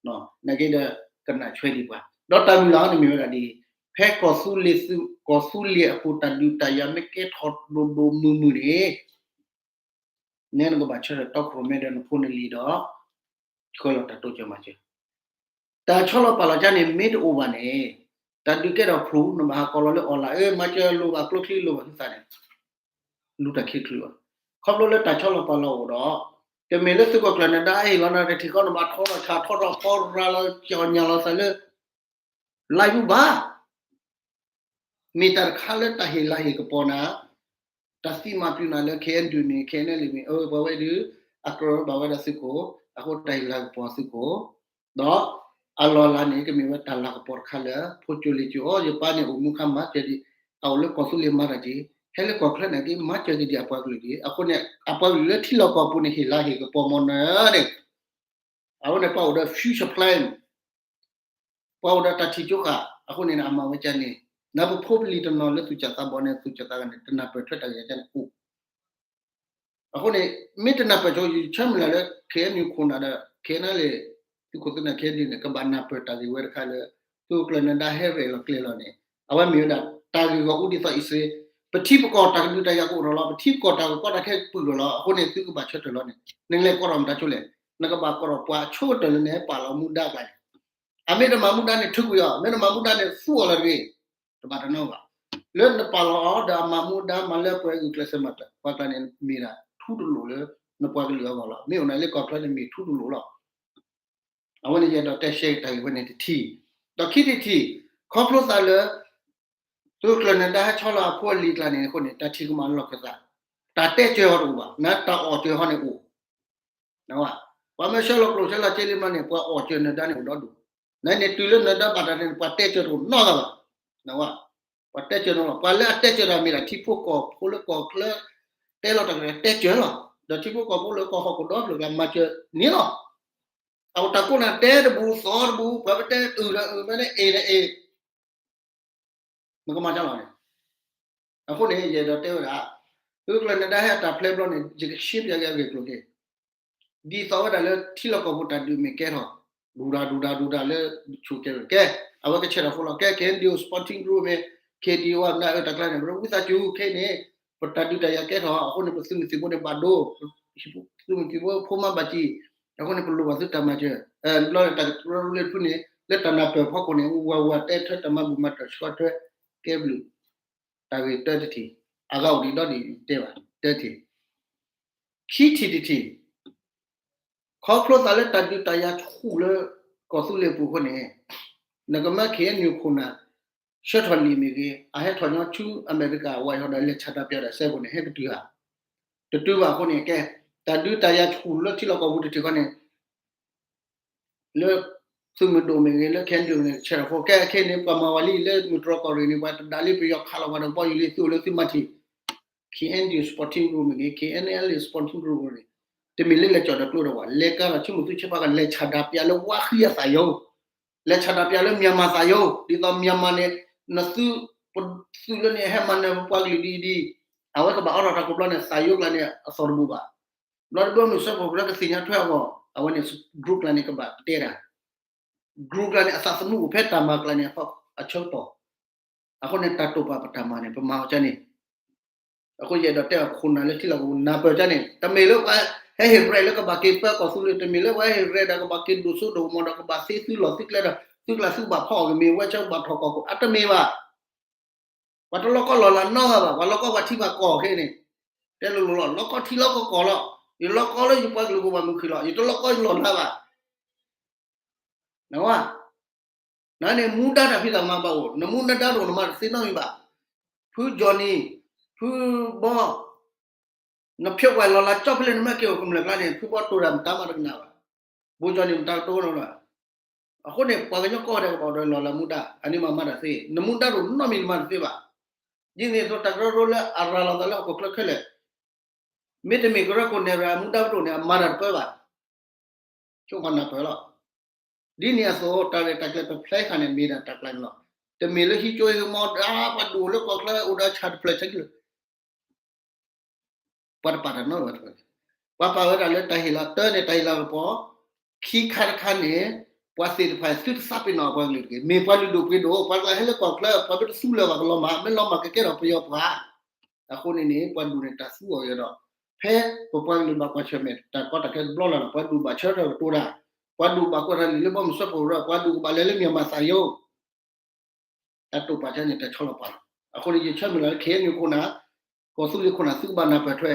နာ်က့ဒီး ကနၣ်ဆွဲဒံးပှၤ, ဒီးတၢ်မုၢ်လၢ်န့ၣ်မ့ၢ်ဝဲဒၣ်ဒ်အံၤ, ဖဲကီၢ်သူလ့ၤသုး ကီၢ်သူလ့ၤအပူၤ တၢ်ဒုးတၢ်ယၤမ့ၢ်ကဲထီၣ်ဒိၣ်ဒိၣ်မုၢ်မုၢ်န့ၣ် နဲနကဘၣ်ဆၢထၢၣ်တီခိၣ်ရိၣ်မဲဒီးနဖိနလံၤဒီး ဆှၢလီၤတၢ်တိစၢၤမၤစၢၤ, တၢ်ဆီလီၤပာ်လီၤကါန့ၣ် မ့ၢ်တအိၣ်ဘၣ်န့ၣ် တၢ်ဒုးကဲထီၣ်ဖျိ နဘၣ်ဟးကိးလီၤလၢ online အၢ မၤစၢၤလိၣ်ဘၣ် ကျိချံလိၣ်ဘၣ်သုသးန့ၣ် လူၤတၢ်ခံတချုးဘၣ်, ခီဖျိလၢတၢ်ဆီလီၤပာ်လီၤအိၣ်ဒီး တမ့ၢ်လၢသုးခိၣ်ကျၢၢ်နၢၤဒါဟ့ၣ်လီၤနၤတထံၣ်ဃီ နဘၣ်ထီထီၣ်ဆၣ်ထီထီၣ်ဖီရၤလီၤ ကၠီၣ်ညၣ်လီၤသးလၢ live ဘၣ် မ့ၢ်တၢ်တခါလၢတၢ်ဟ့ၣ်လၤဟ့ၣ်ကပီၤနၤ, တၢ်သံမၤပျုၤနၤလၢ ခဲအံၤဒုးန့ၣ် ခဲအံၤန့ၣ်လံမ့ၢ် အၢ ပှၤဝဲဒုး အကြၢးဘၣ်ဝဲဒၣ်သုးခိၣ်, အဃိတၢ်ဟ့ၣ်လၤကပီၤသုးခိၣ်, ဒီးအလီၢ်လၤန့ၣ် ကမ့ၢ်ဝဲတၢ်လၤကပီၤတခါလၢ ဖိကၠိလံၤကၠိ အိ ယပၢ်န့ၣ်အိၣ်မူခါမၤစၢၤဒံး, အအိၣ်လၢကီၢ်သူလ့ၤမၤတၢ်က့ၤ, ဟဲလၢကီၢ်ချၢန့ၣ်က့ၤ မၤစၢၤက့ၤဒံးအပှၤကလုာ်က့ၤ, အဃိန့ၣ် အပှၤကလုာ်လၢထံလီၢ်ကီၢ်ပူၤန့ၣ် ဟ့ၣ်လၤဟ့ၣ်ကပီၤမ့ၢ်နၢၤန့ၣ် အဝဲန့ၣ် ပှၤအိၣ်ဒီး future plan ပှၤအိၣ်ဒီးတၢ်ထံၣ်ကၠိဃာ်, အဃိန့ၣ် အမၤဝဲကန့ၣ်, နပဖိပလံၤတနီၤလၢသူၣ်စၢ်သးဘီန့ၣ် သူၣ်စၢ်သးဘီန့ၣ် တနၢ်ပၢၢ်ထွဲတၢ်ဂ့ၢ်ကန့ၣ်အိၣ်, အဃိန့ၣ် မ့ၢ်တနၢ်ပၢၢ်ဆိ ယဆၢမုၢ်လၢ်လၢ ခဲအံၤနုာ်ခိၣ်နၢ်ဒီး ခဲအံၤန့ၣ်လံ သုးခိၣ်သုးနၢ်ခဲအံၤဒုးန့ၣ် ကဘၣ်နၢ်ပၢၢ်တၢ်ဂ့ၢ်ဝဲတခါလၢ သုးခိၣ်ကျၢၢ်နၢၤဒါဟဲရဲၣ်လီၤကျဲၤလီၤန့ၣ် အဝဲမ့ၢ်ဝဲဒၣ် တၢ်ဂ့ၢ်ဂီၢ်အူဒ်သိးအံၣ်စရ့လး, ပထံပကီၢ်တၢ်ကဒုးတၢ်ယၤကအိၣ်ထီၣ်လီၤ, ပထံပကီၢ်တၢ်ကကီတၢ်ခဲကပုာ်ထီၣ်လီၤ, အဃိန့ၣ် သုကဘၣ်ဆၢထၢၣ်လီၤန့ၣ် နလဲၤကိးထီၣ်မတၤဆိလဲၣ်, နကဘၣ်ကိးထီၣ်ပှၤအဆိကတၢၢ်လၢနဟဲပာ်လီၤမူဒါကျါန့ၣ်, အမ့ၢ်တမၤမူဒါန့ၣ် ထုးကွံာ်အီၤ, မ့ၢ်တမၤမူဒါန့ၣ် သူအီၤလီၤတဂ့ၤ, တဘၣ်တနီၤဘၣ်. လၢနပာ်လီၤအီၤဒီးအမၤမူဒါမၤလၢပှဲၤဂုာ်ကျဲးစၢးမၤတၢ် ပှၤကျါန့ၣ် မ့ၢ်ဒၣ်ထူတလိာ်လၢ နပှၤကလုာ်အဂီၢ်လီၤ. မ့ၢ်အိၣ်နၤလၢကီၢ်ချၢန့ၣ် မ့ၢ်ထူတလိာ်လီၤ. အဝဲန့ၣ်ယအဲၣ်ဒိးတဲရှဲတၢ်ဂ့ၢ်ဝဲန့ၣ်တထံၣ်, ဒီးခံထံၣ်တထံၣ်, ခီဖျိသးလၢ သုးကျၢၢ်နၢၤဒါဟဲဆီလီၤအဖိအလံၤအကျါန့ၣ်အဃိန့ၣ် တၢ်ထံၣ်ကမၣ်လီၢ်ခၢၣ်သး, တၢ်တဲစၢၤအီၤတအိၣ်ဘၣ်, နတၢ်အီၣ်စၢၤဟီန့ၣ်အိၣ် ပှၤမ့ၢ်ဆှၢလီၤကျိၣ်ဆှၢလီၤစ့လံမးန့ၣ် ပှၤအီၣ်စၢၤနၢၤဒါန့ၣ်အိၣ်ဒီဒူၣ်, နန့ၣ်တုၤလၢနၢၤဒါဘၣ်တၢ်န့ၣ် ပှၤတဲစၢၤတအိၣ်နီတဂၤဘၣ်. ပှၤတဲစၢၤနီၤလီၤ, ပှၤလၢအတဲစၢၤတၢ်မ့ၢ်ဒၣ်ထံဖိကီၢ်ဖိလၢကီၢ်ချၢ တဲလီၤတၢ်ကတဲစၢၤလီၤ, ဒီးထံဖိကီၢ်ဖိလၢကီၢ်ဟီၣ်ကဝီၤဒီဖျၢၣ်ကျါမၤစၢၤန့ၣ်လီၤ. အတၢ်ကိးနၤတဲတဘူးသီတဘူး ပှၤမ့ၢ်တဲအုၣ်ဒီးအုၣ် မ့ၢ်န့ၣ်အ့ၣ်ဒီးအ့ၣ် နကမၤတၢ်လီၤန့ၣ်. အဃိန့ၣ် ယအဲၣ်ဒိးတဲဝဲဒၣ်, သုးကျၢၢ်နၢၤဒါဟဲအတၢ်ဖျဲဘျီန့ၣ် ယကရှင်းပြက့ၤအဂ့ၢ်အကျိၤက့ၤ, ဒ်သိးဝဲဒၣ်လၢထံလီၢ်ကီၢ်ပူၤတၢ်ဒုးမ့ၢ်ကဲထီၣ်, ဒူၣ်ဒၣ်ဒူၣ်ဒၣ်ဒူၣ်ဒၣ်လၢဆူၣ်ကဲၤကဲ, အဝဲကဆဲးထီၣ်ဖိလီၤ. ကဲ KNDO supporting group မ့ၢ် KNDO ဝဲဒၣ်အတၢ်ကျါန့ၣ် ပဝံသးစူၤခဲအံၤန့ၣ် ပတၢ်ဒုးတၢ်ယၤကဲထီၣ်အဃိန့ၣ် ပသုးမုၢ်သံၣ်ဘိန့ၣ်ဘၣ်ဒိ သုးမုၢ်သံၣ်ဘိဖိမါဘၣ်စံး, အဃိန့ၣ် ပလိၣ်ဘၣ်သုတၢ်မၤစၢၤ, ဘျီတၢ်ကရၢကရိလၢဖုန့ၣ် လၢတၢ်နၢ်ပၢၢ်ဖီခိၣ်န့ၣ် ဝဲဝဲတဲထွဲတၢ်မၤဘူၣ်မၤတီၢ်ဆှီထွဲ ကဲဘျုး တၢ်ဂ့ၢ်တၢတထံၣ်, အဂၤအိၣ်ဒံးဒီဒံးတဲဘၣ် တၢတထံၣ်, ခံထံၣ်တထံၣ်, ခီဖျိသးလၢတၢ်ဒုးတၢ်ယၤဆူၣ်လၢ ကီၢ်သူလ့ၤပူၤအဃိန့ၣ်, နကမၢ KNU ခိၣ်နၢ် ဆှၢထီၣ်လံာ်မ့ၢ်ဂ့ၤ, အဟဲထီၣ်ညီဆူအမဲရကၤ ဝဲဟီဒီးလဲၤဆန္ဒပြဒီးစဲပူၤန့ၣ် ဟဲကတုၤဧါ, တတုၤဘၣ်အဃိန့ၣ် ကဲ, တၢ်ဒုးတၢ်ယၤဆူၣ်လၢထံလီၢ်ကီၢ်ပူၤတထံၣ်ဃီန့ၣ် လၢသုးမုၢ်ဒိၣ်မ့ၢ်ဂ့ၤ လၢ KNU န့ၣ် ဆဲးထီၣ်ဖိ ကဲခဲအံၤန့ၣ် ပှၤမၤဝဲလံ လၢမုၢ်တြီၢ်ကီၢ်ရ့ၣ်န့ၣ် ပှၤတဒၣ်လၢပယီၤခးလီၤပှၤဒီးဘီယူၤလံ သုအိၣ်လၢသုမၤထံၣ်, KNDO supporting group မ့ၢ်ဂ့ၤ KNLA supporting group န့ၣ် တမ့ၢ်လၢလဲၤကၠီၣ်ဒီးကျိဒီးဝဲ လဲၤကါထီၣ်ဆူမုၢ်သူဆ့ဘၣ်ကီး လဲၤဆန္ဒပြလၢဝါဃံအသးယိာ်, လဲၤဆန္ဒပြလၢ မြန်မာသးယိာ်, ဒ်သိး မြန်မာ န့ၣ် နသုး ပသုးလၢန့ၣ် ဟဲမၤနၢၤပပှၤကလုာ်ဒ်အံၤဒ်အံၤ, အဝဲကဘၣ်အိးထီၣ်တၢ်ကိးဘျီန့ၣ် သးယိာ်ကျါန့ၣ် အသီၣ်တဘိဘၣ်. ဘျီတဘျီမုၢ်စၢဖှိၣ်ကရၢကသ့ၣ်ညါထွဲအဂီၢ် အဝဲန့ၣ် group ကျါန့ၣ် ကဘၣ်တဲတၢ်, group ကျါန့ၣ် အသးသမူအိၣ်ဖဲတၢ်မၤကျါန့ၣ် အဆၢကတီၢ်, အဃိန့ၣ် တၢ်တိာ်ပာ်ပတၢ်မၤန့ၣ် ပမၤအီၤကန့ၣ်, အဃိယအဲၣ်ဒိးတဲအခိၣ်နၢ်လၢထံလီၢ်ကီၢ်ပူၤ နၢ်ပၢၢ်ကန့ၣ် တမ့ၢ်လၢပှၤဟဲဟ့ၣ်ရဲၣ်လၢကဘၣ်က့ၤပၢကီၢ်သူလ့ၤ, တမ့ၢ်လၢပှၤဟဲဟ့ၣ်ရဲၣ်ဒီးကဘၣ်က့ၤဒိၣ်စိဒိၣ်ကမီၤဒီး ကဘၣ်သ့သုလီၢ်သုကျဲဒီး သုကျါသုဘၣ်ဖီၣ်အီၤကမ့ၢ်ဝဲဆၢကဘၣ်ထီၣ်ကီၢ်ခိၣ် အတမ့ၢ်ဘၣ်. ပှၤတလီၢ်ကီလီၢ်လၤနီတဂၤဘၣ်, ပှၤလီၢ်ကီပှၤထံပှၤကီၢ်ခဲအံၤန့ၣ်, တဲလိၤလိၤလီၤ, လီၢ်ကီထံလီၢ်ကီကီၢ်လီၤ, ယလီၢ်ကီလၢယပှၤကလုာ်ကဘၣ်မုာ်ခုၣ်လီၤ, ယတလီၢ်ကီယလီၢ်လၤဘၣ်. နဝဲ, နန့ၣ်မူဒါတၢ်ဖံးတၢ်မၤဘၣ်အိၣ်, နမူနဒါတအိၣ်နမၤတသ့နီတမံၤဘၣ်. ဖုကၠီၣ်နံၣ်, ဖုဘီ, နဖျိးကွၢ်လီၤလၤကၠီဖဲလဲၣ် နမ့ၢ်က့ၤအိၣ်ကမျၢၢ်ကျါန့ၣ် ဖုဘီတိၢ်တၢ်မတၤမးတကနၣ်ဘၣ်. ဘိကၠီၣ်နံၣ်မတၤကတိၤနီၤဘၣ်. အဃိန့ၣ် ပှၤကညီကိးဂၤဒဲးကဘၣ်အိၣ်ဒီးလီၢ်လၤမူဒါ, အန့ၣ်မးမၤတၢ်သ့, နမူဒါတအိၣ်နီတမံၤနမၤတသ့ဘၣ်. ဒ်န့ၣ်အသိးတၢ်ကရၢကရိလၢအရၤလီၤသးလၢဟီၣ်ခိၣ်ချၢခဲလၢာ် မ့တမ့ၢ်ကရၢခိၣ်နဲၣ်ရၤအမူဒါပဒိၣ်န့ၣ် အမၤတၢ်တပၢဘၣ်. ဆိကမိၣ်နၢ်ပၢၢ်လီၤ. ဒ်န့ၣ်အသိး တၢ်ရဲၣ်တၢ်ကျဲၤတဖျဲခါန့ၣ် မ့ၢ်ဒၣ်တၢ်ကျါန့ၣ်လီၤ. တမ့ၢ်လၢဟံးကၠိဟံးမီ ဒၣ်ပှၤဒိၣ်လၢကီၢ်ချၢအိၣ်ဒီးဆၣ်တဖျၢၣ်ဆၢကလုာ် ပှၤတပာ်တၢ်နီတဂၤတဂၤ, ပှၤပာ်ဝဲဒၣ်လၢတၢ်ဟ့ၣ်လၤတၢ်န့ၣ် တၢ်ဟ့ၣ်လၤကပီၤ, ခံခါတခါန့ၣ် ပှၤသ့ၣ်တဖၣ်သုတသးပ့ၤနီၣ်အပှၤကလုာ်တဂ့ၤ, မ့ၢ်ပှၤလုၢ်ဒိၣ်ပှ့ၤဒိၣ်, ပှၤကျါဟဲလၢကီၢ်ချၢ ပှၤမ့ၢ်တသူလၢၤဘၣ်ကလီၤမၢ်, မ့ၢ်လီၤမၢ်ကကဲထီၣ်ပယီၤပှၤ, အဃိန့ၣ်န့ၣ် ပှၤဒိၣ်န့ၣ်တၢ်သူအီၤယၤဒီး, ဖဲပပှၤကလုာ်ဘၣ်ကွၢ်ဆၢၣ်မဲာ်တၢ်ကီတၢ်ခဲတဘျီလၢ်လၢ် ပှၤဒိၣ်ဘၣ်ဆၢထၢၣ်ကတိၤတၢ်, ပှၤဒိၣ်ဘၣ်ကွၢ်တၢ်လံာ်လၢဘီမုၢ်စၢဖှိၣ်ကရၢ, ပှၤဒိၣ်ကဘၣ်လဲၤလၢ မြန်မာသးယိာ် တၢ်တိာ်ပာ်ကန့ၣ် တၢ်ဆီလီၤပာ်လီၤ. အဃိန့ၣ် ယဆၢမုၢ်လၢ်လၢ KNU ခိၣ်နၢ်, ကီၢ်သူလ့ၤခိၣ်နၢ် သုကဘၣ်နၢ်ပၢၢ်ထွဲ,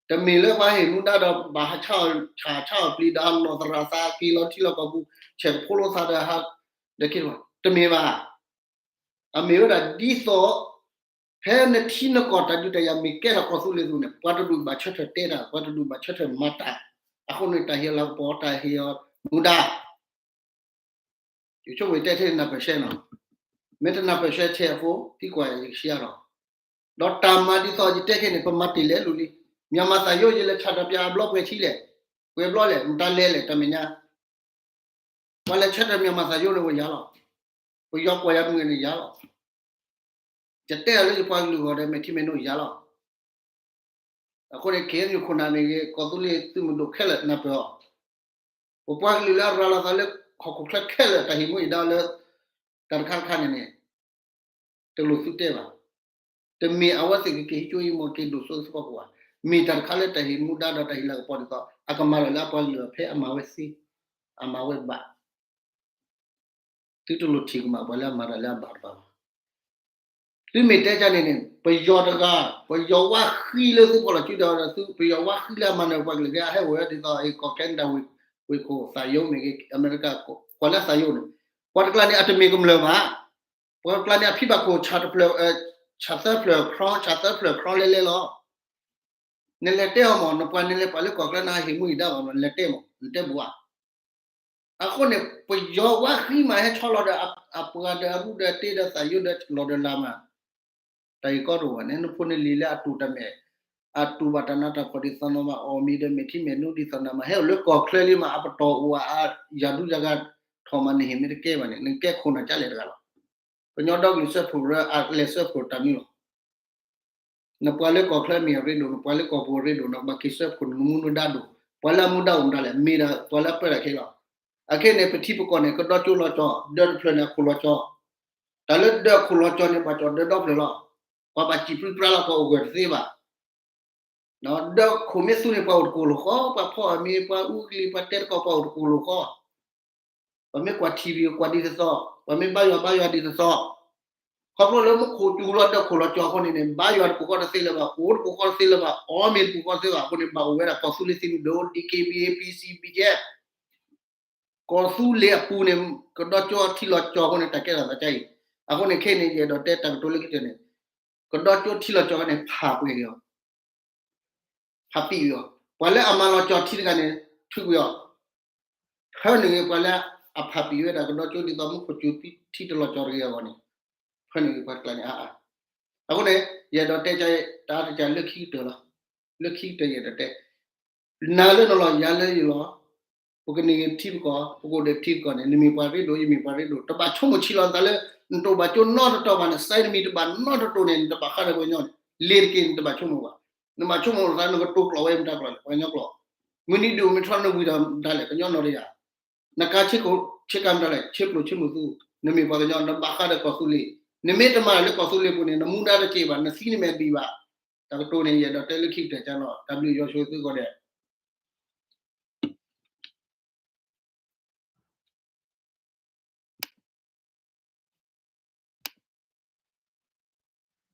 တမ့ၢ်လၢပှၤဟ့ၣ်မူဒါဒီး ဘၣ်ဟးဆါအီၤဆၣ်ဆါအီၤပျံၤဒီး အလီၢ်သရၣ်သးက့ၤလီၤထံလီၢ်ကီၢ်ပူၤ ဆဲးကဖိလိာ်သးဒီးဟး, ဒီးက့ၤလီၤ တမ့ၢ်ဘၣ်. အမ့ၢ်ဝဲဒၣ်ဒ်သိး ဖဲနထံနကီၢ်တၢ်ဒုးတၢ်ယၤမ့ၢ်ကဲထီၣ်ကီၢ်သူလ့ၤအသိးန့ၣ် ပှၤတဒိၣ်ဘၣ်ဆၢထၢၣ်တဲတၢ်, ပှၤတဒိၣ်ဘၣ်ဆၢထၢၣ်မၤတၢ်, အဃိန့ၣ် တၢ်ဟ့ၣ်လၤကပီၤ တၢ်ဟ့ၣ်အီၤမူဒါ ယဆိကမိၣ်ယတဲထဲန့ၣ် နၢ်ပၢၢ်ရှဲနီၤ, မ့ၢ်တနၢ်ပၢၢ်ရှဲထဲအဃိ သံကွၢ်ယၤ ယကရှံးအါထီၣ်, ဒီးတၢ်မၤဒ်သိးယတဲခဲန့ၣ် ပမၤတ့ၢ်လဲၤလိၤလံ, မြန်မာသးယိာ် ယလဲၤဆၣ်တပျၢ်အဘျီပှဲၤထံလဲၣ်, ပှဲၤဘျီလဲၣ်, မတၤလဲၤလဲၣ် တၢ်မဲာ်ညါ, ပှၤလဲၤဆၢထၢၣ် မြန်မာသးယိာ်န့ၣ်ဝဲယၤလီၤ, ပယီၤကွၢ်ယၤမုၢ်ဂ့ၤန့ၣ်ယၤလီၤ, ယတဲအီၤလၢယပှၤကလုာ်ဂီၢ်ဒီး မဲာ်ထံမဲာ်နိယၤလီၤ. အဃိန့ၣ် KNU ခိၣ်နၢ်မ့ၢ်ဂ့ၤ ကီၢ်သူလ့ၤသုးမုၢ်ဒိၣ်ခဲလၢာ်နၢ်ပၢၢ်အီၤ, ပပှၤကလုာ်လၢအရၤလီၤသးလၢဟီၣ်ခိၣ်ချၢခဲလၢာ် တၢ်ဟ့ၣ်မူဟ့ၣ်ဒါလၢ တၢ်တခါတခါန့ၣ်န့ၣ် တလိၣ်သုတဲဘၣ်. တမ့ၢ်အဝဲသ့ၣ်ကက့ၤဟံးကၠိဟံးမီၤက့ၤဒိၣ်စိသပှၢ်ကဝၢ်, မ့ၢ်တၢ်တခါလၢတၢ်ဟ့ၣ်မူဒါဒီးတၢ်ဟ့ၣ်လၤကပီၤဒ်သိး အကမၤလၢအပှၤကလုာ်ဖဲအမၤဝဲသ့, အမၤဝဲဘၣ် သုတလိၣ်ထံၣ်ကမၣ်ပှၤလၢအမၤတၢ်လၢအဘၣ်တဘၣ်ဘၣ်. သုမ့ၢ်တဲကန့ၣ်န့ၣ် ပယီၤတဂၤ ပယီၤဝါဃံလၢသုဖီၣ်လီၤစုဒီး သုပယီၤဝါဃံလၢအမၤနၢၤပှၤကလုာ်က့ အဟဲအိၣ်ဝဲဒ်သိး ကီၢ်ခဲနဒၤဝ့ၢ်ခိၣ် သးယိမ့ၢ်ဂ့ၤ အမဲရကၤ ပှၤလၢသးယိန့ၣ် ပှၤတကျါန့ၣ် အတမ့ၢ်ကမျၢၢ်ဘၣ်. ပှၤတကျါန့ၣ် အဖံဘၣ်ခိၣ် ဆၣ်သၢဖျၢၣ် ဆၣ်သၢဖျၢၣ် ခီ ဆၣ်သၢဖျၢၣ်ခီလဲလဲလီၤ. နလဲၤတဲအီၤမး နပှၤနလဲၤပာ်လၢကီၢ်ချၢ နဟးဟ့ၣ်မူဟ့ၣ်ဒါဘၣ်မး နလဲၤတဲမး နတဲဘူးဧါ. အဃိန့ၣ် ပယီၤဝါဃံမး ဟဲဆီလီၤဒီးအပှၤဒီးအရူဒီးအတ့ဒီးသးယိဒီးလီၤဒီးလၤမး တၢ်ဂ့ၢ်ကီတအိၣ်ဘၣ်န့ၣ် နဖိနလံၤလၢအတူၢ်တၢ်မဲာ် အတူၢ်ဘၣ်တၢ်နးတၢ်ဖှီၣ်ဒ်သိးနီၢ်မး အီၣ်မ့ၤဒီးမဲာ်ထံမဲာ်နိဒ်သိးနၤမး ဟဲအိၣ်လၢကီၢ်ချၢလံမး အပတီၢ်အိၣ်ဧါ ယၤဒူယၤဂၤထီၣ်မး နဟ့ၣ်မ့ၢ်တကဲဘၣ်န့ၣ် နကဲခိၣ်နၢ်ကလဲာ်တဂၤလီၤ. ကညီဒီကလုာ်စၢဖှိၣ်ရၢ အလဲၤစၢဖှိၣ်တၢ်မနုၤလီၤ. နပှၤလၢကီၢ်ချၢမ့ၢ်အရ့ဒိၣ် နပှၤလၢကီၢ်ပူၤအရ့ဒိၣ် နကဘၣ်က့ၤစၢဖှိၣ်နကမူနဒါဒိၣ် ပှၤလၢအမူဒါအိၣ်မတၤလဲၣ် မ့ၢ်ဒၣ်ပှၤလၢအပၢတၢ်ခဲလီၤ. အခဲန့ၣ် ပထံပကီၢ်န့ၣ် ကဒီကၠိလီၤကၠီ ဒၢတဖျၢၣ်န့ၣ် အခိၣ်လီၤကၠီ တၢ်လၢဒၢခိၣ်လီၤကၠီန့ၣ် ဘၣ်ကၠီဒၢဒီဖျၢၣ်လီၤ. ပှၤဘၣ်စံၣ်ပြံပြါလီၤ ပှၤအိၣ်ဂၢၢ်တသ့ဘၣ် ဒၢခိၣ်မ့ၢ်သူန့ၣ် ပှၤအိၣ်တကိၢ်လိာ်ဃီ ပှၤဖီၣ်အမ့ၢ် ပှၤအူကလံၤ ပှၤတဲတကီၢ် ပှၤအိၣ်တကိၢ်လိာ်ဃီ ပှၤမ့ၢ်ကွၢ်ထံၣ်ကွၢ်ဒ်သိးသိး ပှၤမ့ၢ်ဘါယွၤဘါယွၤဒ်သိးသိး ခီဖျိလၢမူခိၣ်စူၤလီၤဒၢခိၣ်လီၤကၠီအဃိန့ၣ်န့ၣ် ဘါယွၤတပူၤဃီတသ့လၢၤဘၣ် အိၣ်တပူၤဃီတသ့လၢၤဘၣ် အီမ့ၢ်တပူၤဃီတသ့ဘၣ်အဃိန့ၣ် ဘၣ်အိၣ်ဝဲဒၣ်ကီၢ်သူလ့ၤသံမုၢ်ဒိၣ် DKBA PC BGF ကီၢ်သူလ့ၤအပူၤန့ၣ် ကဒီကၠိထံလီၤကၠီအဃိန့ၣ် တၢ်ကဲထီၣ်သးကါအံၤ အဃိန့ၣ်ခဲအံၤန့ၣ် ယအဲၣ်ဒိးတဲတၢ်ကတိၤလၢခံကတၢၢ်န့ၣ် ကဒီကၠိထံလီၤကၠီန့ၣ် ဖးပှဲၤက့ၤအီၤ ဖးပံာ်ဝံၤအီၤ ပှၤလၢအမၤလီၤကၠီထံတဂၤန့ၣ် ထုးကွံာ်အီၤ ဖၢနုာ်ဂ့ၤပှၤလၢအဖးပံာ်ဝဲဒၣ်ကဒီကၠိဒ်သိးမူခိၣ်စူၤထံတလီၤကၠီတဂ့ၤအဂီၢ်န့ၣ် ဖၢနုာ်ဂ့ၤပှၤတကျါန့ၣ်အါအါ အဃိန့ၣ် ယအဲၣ်ဒိးတဲတၢ်အါတကၢ်လၢခံကတၢၢ်လီၤ. လၢခံကတၢၢ်ယအဲၣ်ဒိးတဲ နၤလၢနလီၢ် ယၤလၢယလီၢ် ပကန့ၢ်ဂ့ၤထံပကီၢ် ပကအိၣ်ဒီးထံပကီၢ်န့ၣ် နမ့ၢ်ပှၤရ့ဒိၣ် ယမ့ၢ်ပှၤရ့ဒိၣ် တဘၣ်ဆိကမိၣ်ဆံးလီၤသးလၢ နတအိၣ်ဘၣ်ကၠိနီတတီၤဘၣ် နစဲးတမံၤတဘၣ်နီတတီၤန့ၣ် နတဘၣ်ဃးဒီးပှၤကညီန့ၣ် လ့ၤတက့ၢ် နတဘၣ်ဆိကမိၣ်ဘၣ်. နဘၣ်ဆိကမိၣ်သး နကတိၤကျိာ်ဝဲမတၤကျိာ်လဲၣ် ပှၤကညီကျိာ် မုၢ်နံၤဒိၣ်မ့ၢ်ထီၣ်နဝံၤဒီးမတၤလဲၣ် ကညီနီၢ်တယၢ် နကါဆ့ကၤမတၤလဲၣ် ဆ့ပျိၢ်ဆ့မုၢ်သူ နမ့ၢ်ပှၤကညီ နဘၣ်ဃးဒီးကီၢ်သူလ့ၤ နမ့ၢ်တမၤလၢကီၢ်သူလ့ၤပူၤန့ၣ် နမူဒါတက့ၢ်ဘၣ် နသံနမဲာ်ဘံၣ်ဘၣ်. တၢ်ကတိၤန့ၣ် ယအဲၣ်ဒိးတဲလၢခံကတၢၢ်ကလီၤ တၢ်ဘျုးယွၤဆိၣ်ဂ့ၤသုကိးဂၤဒဲး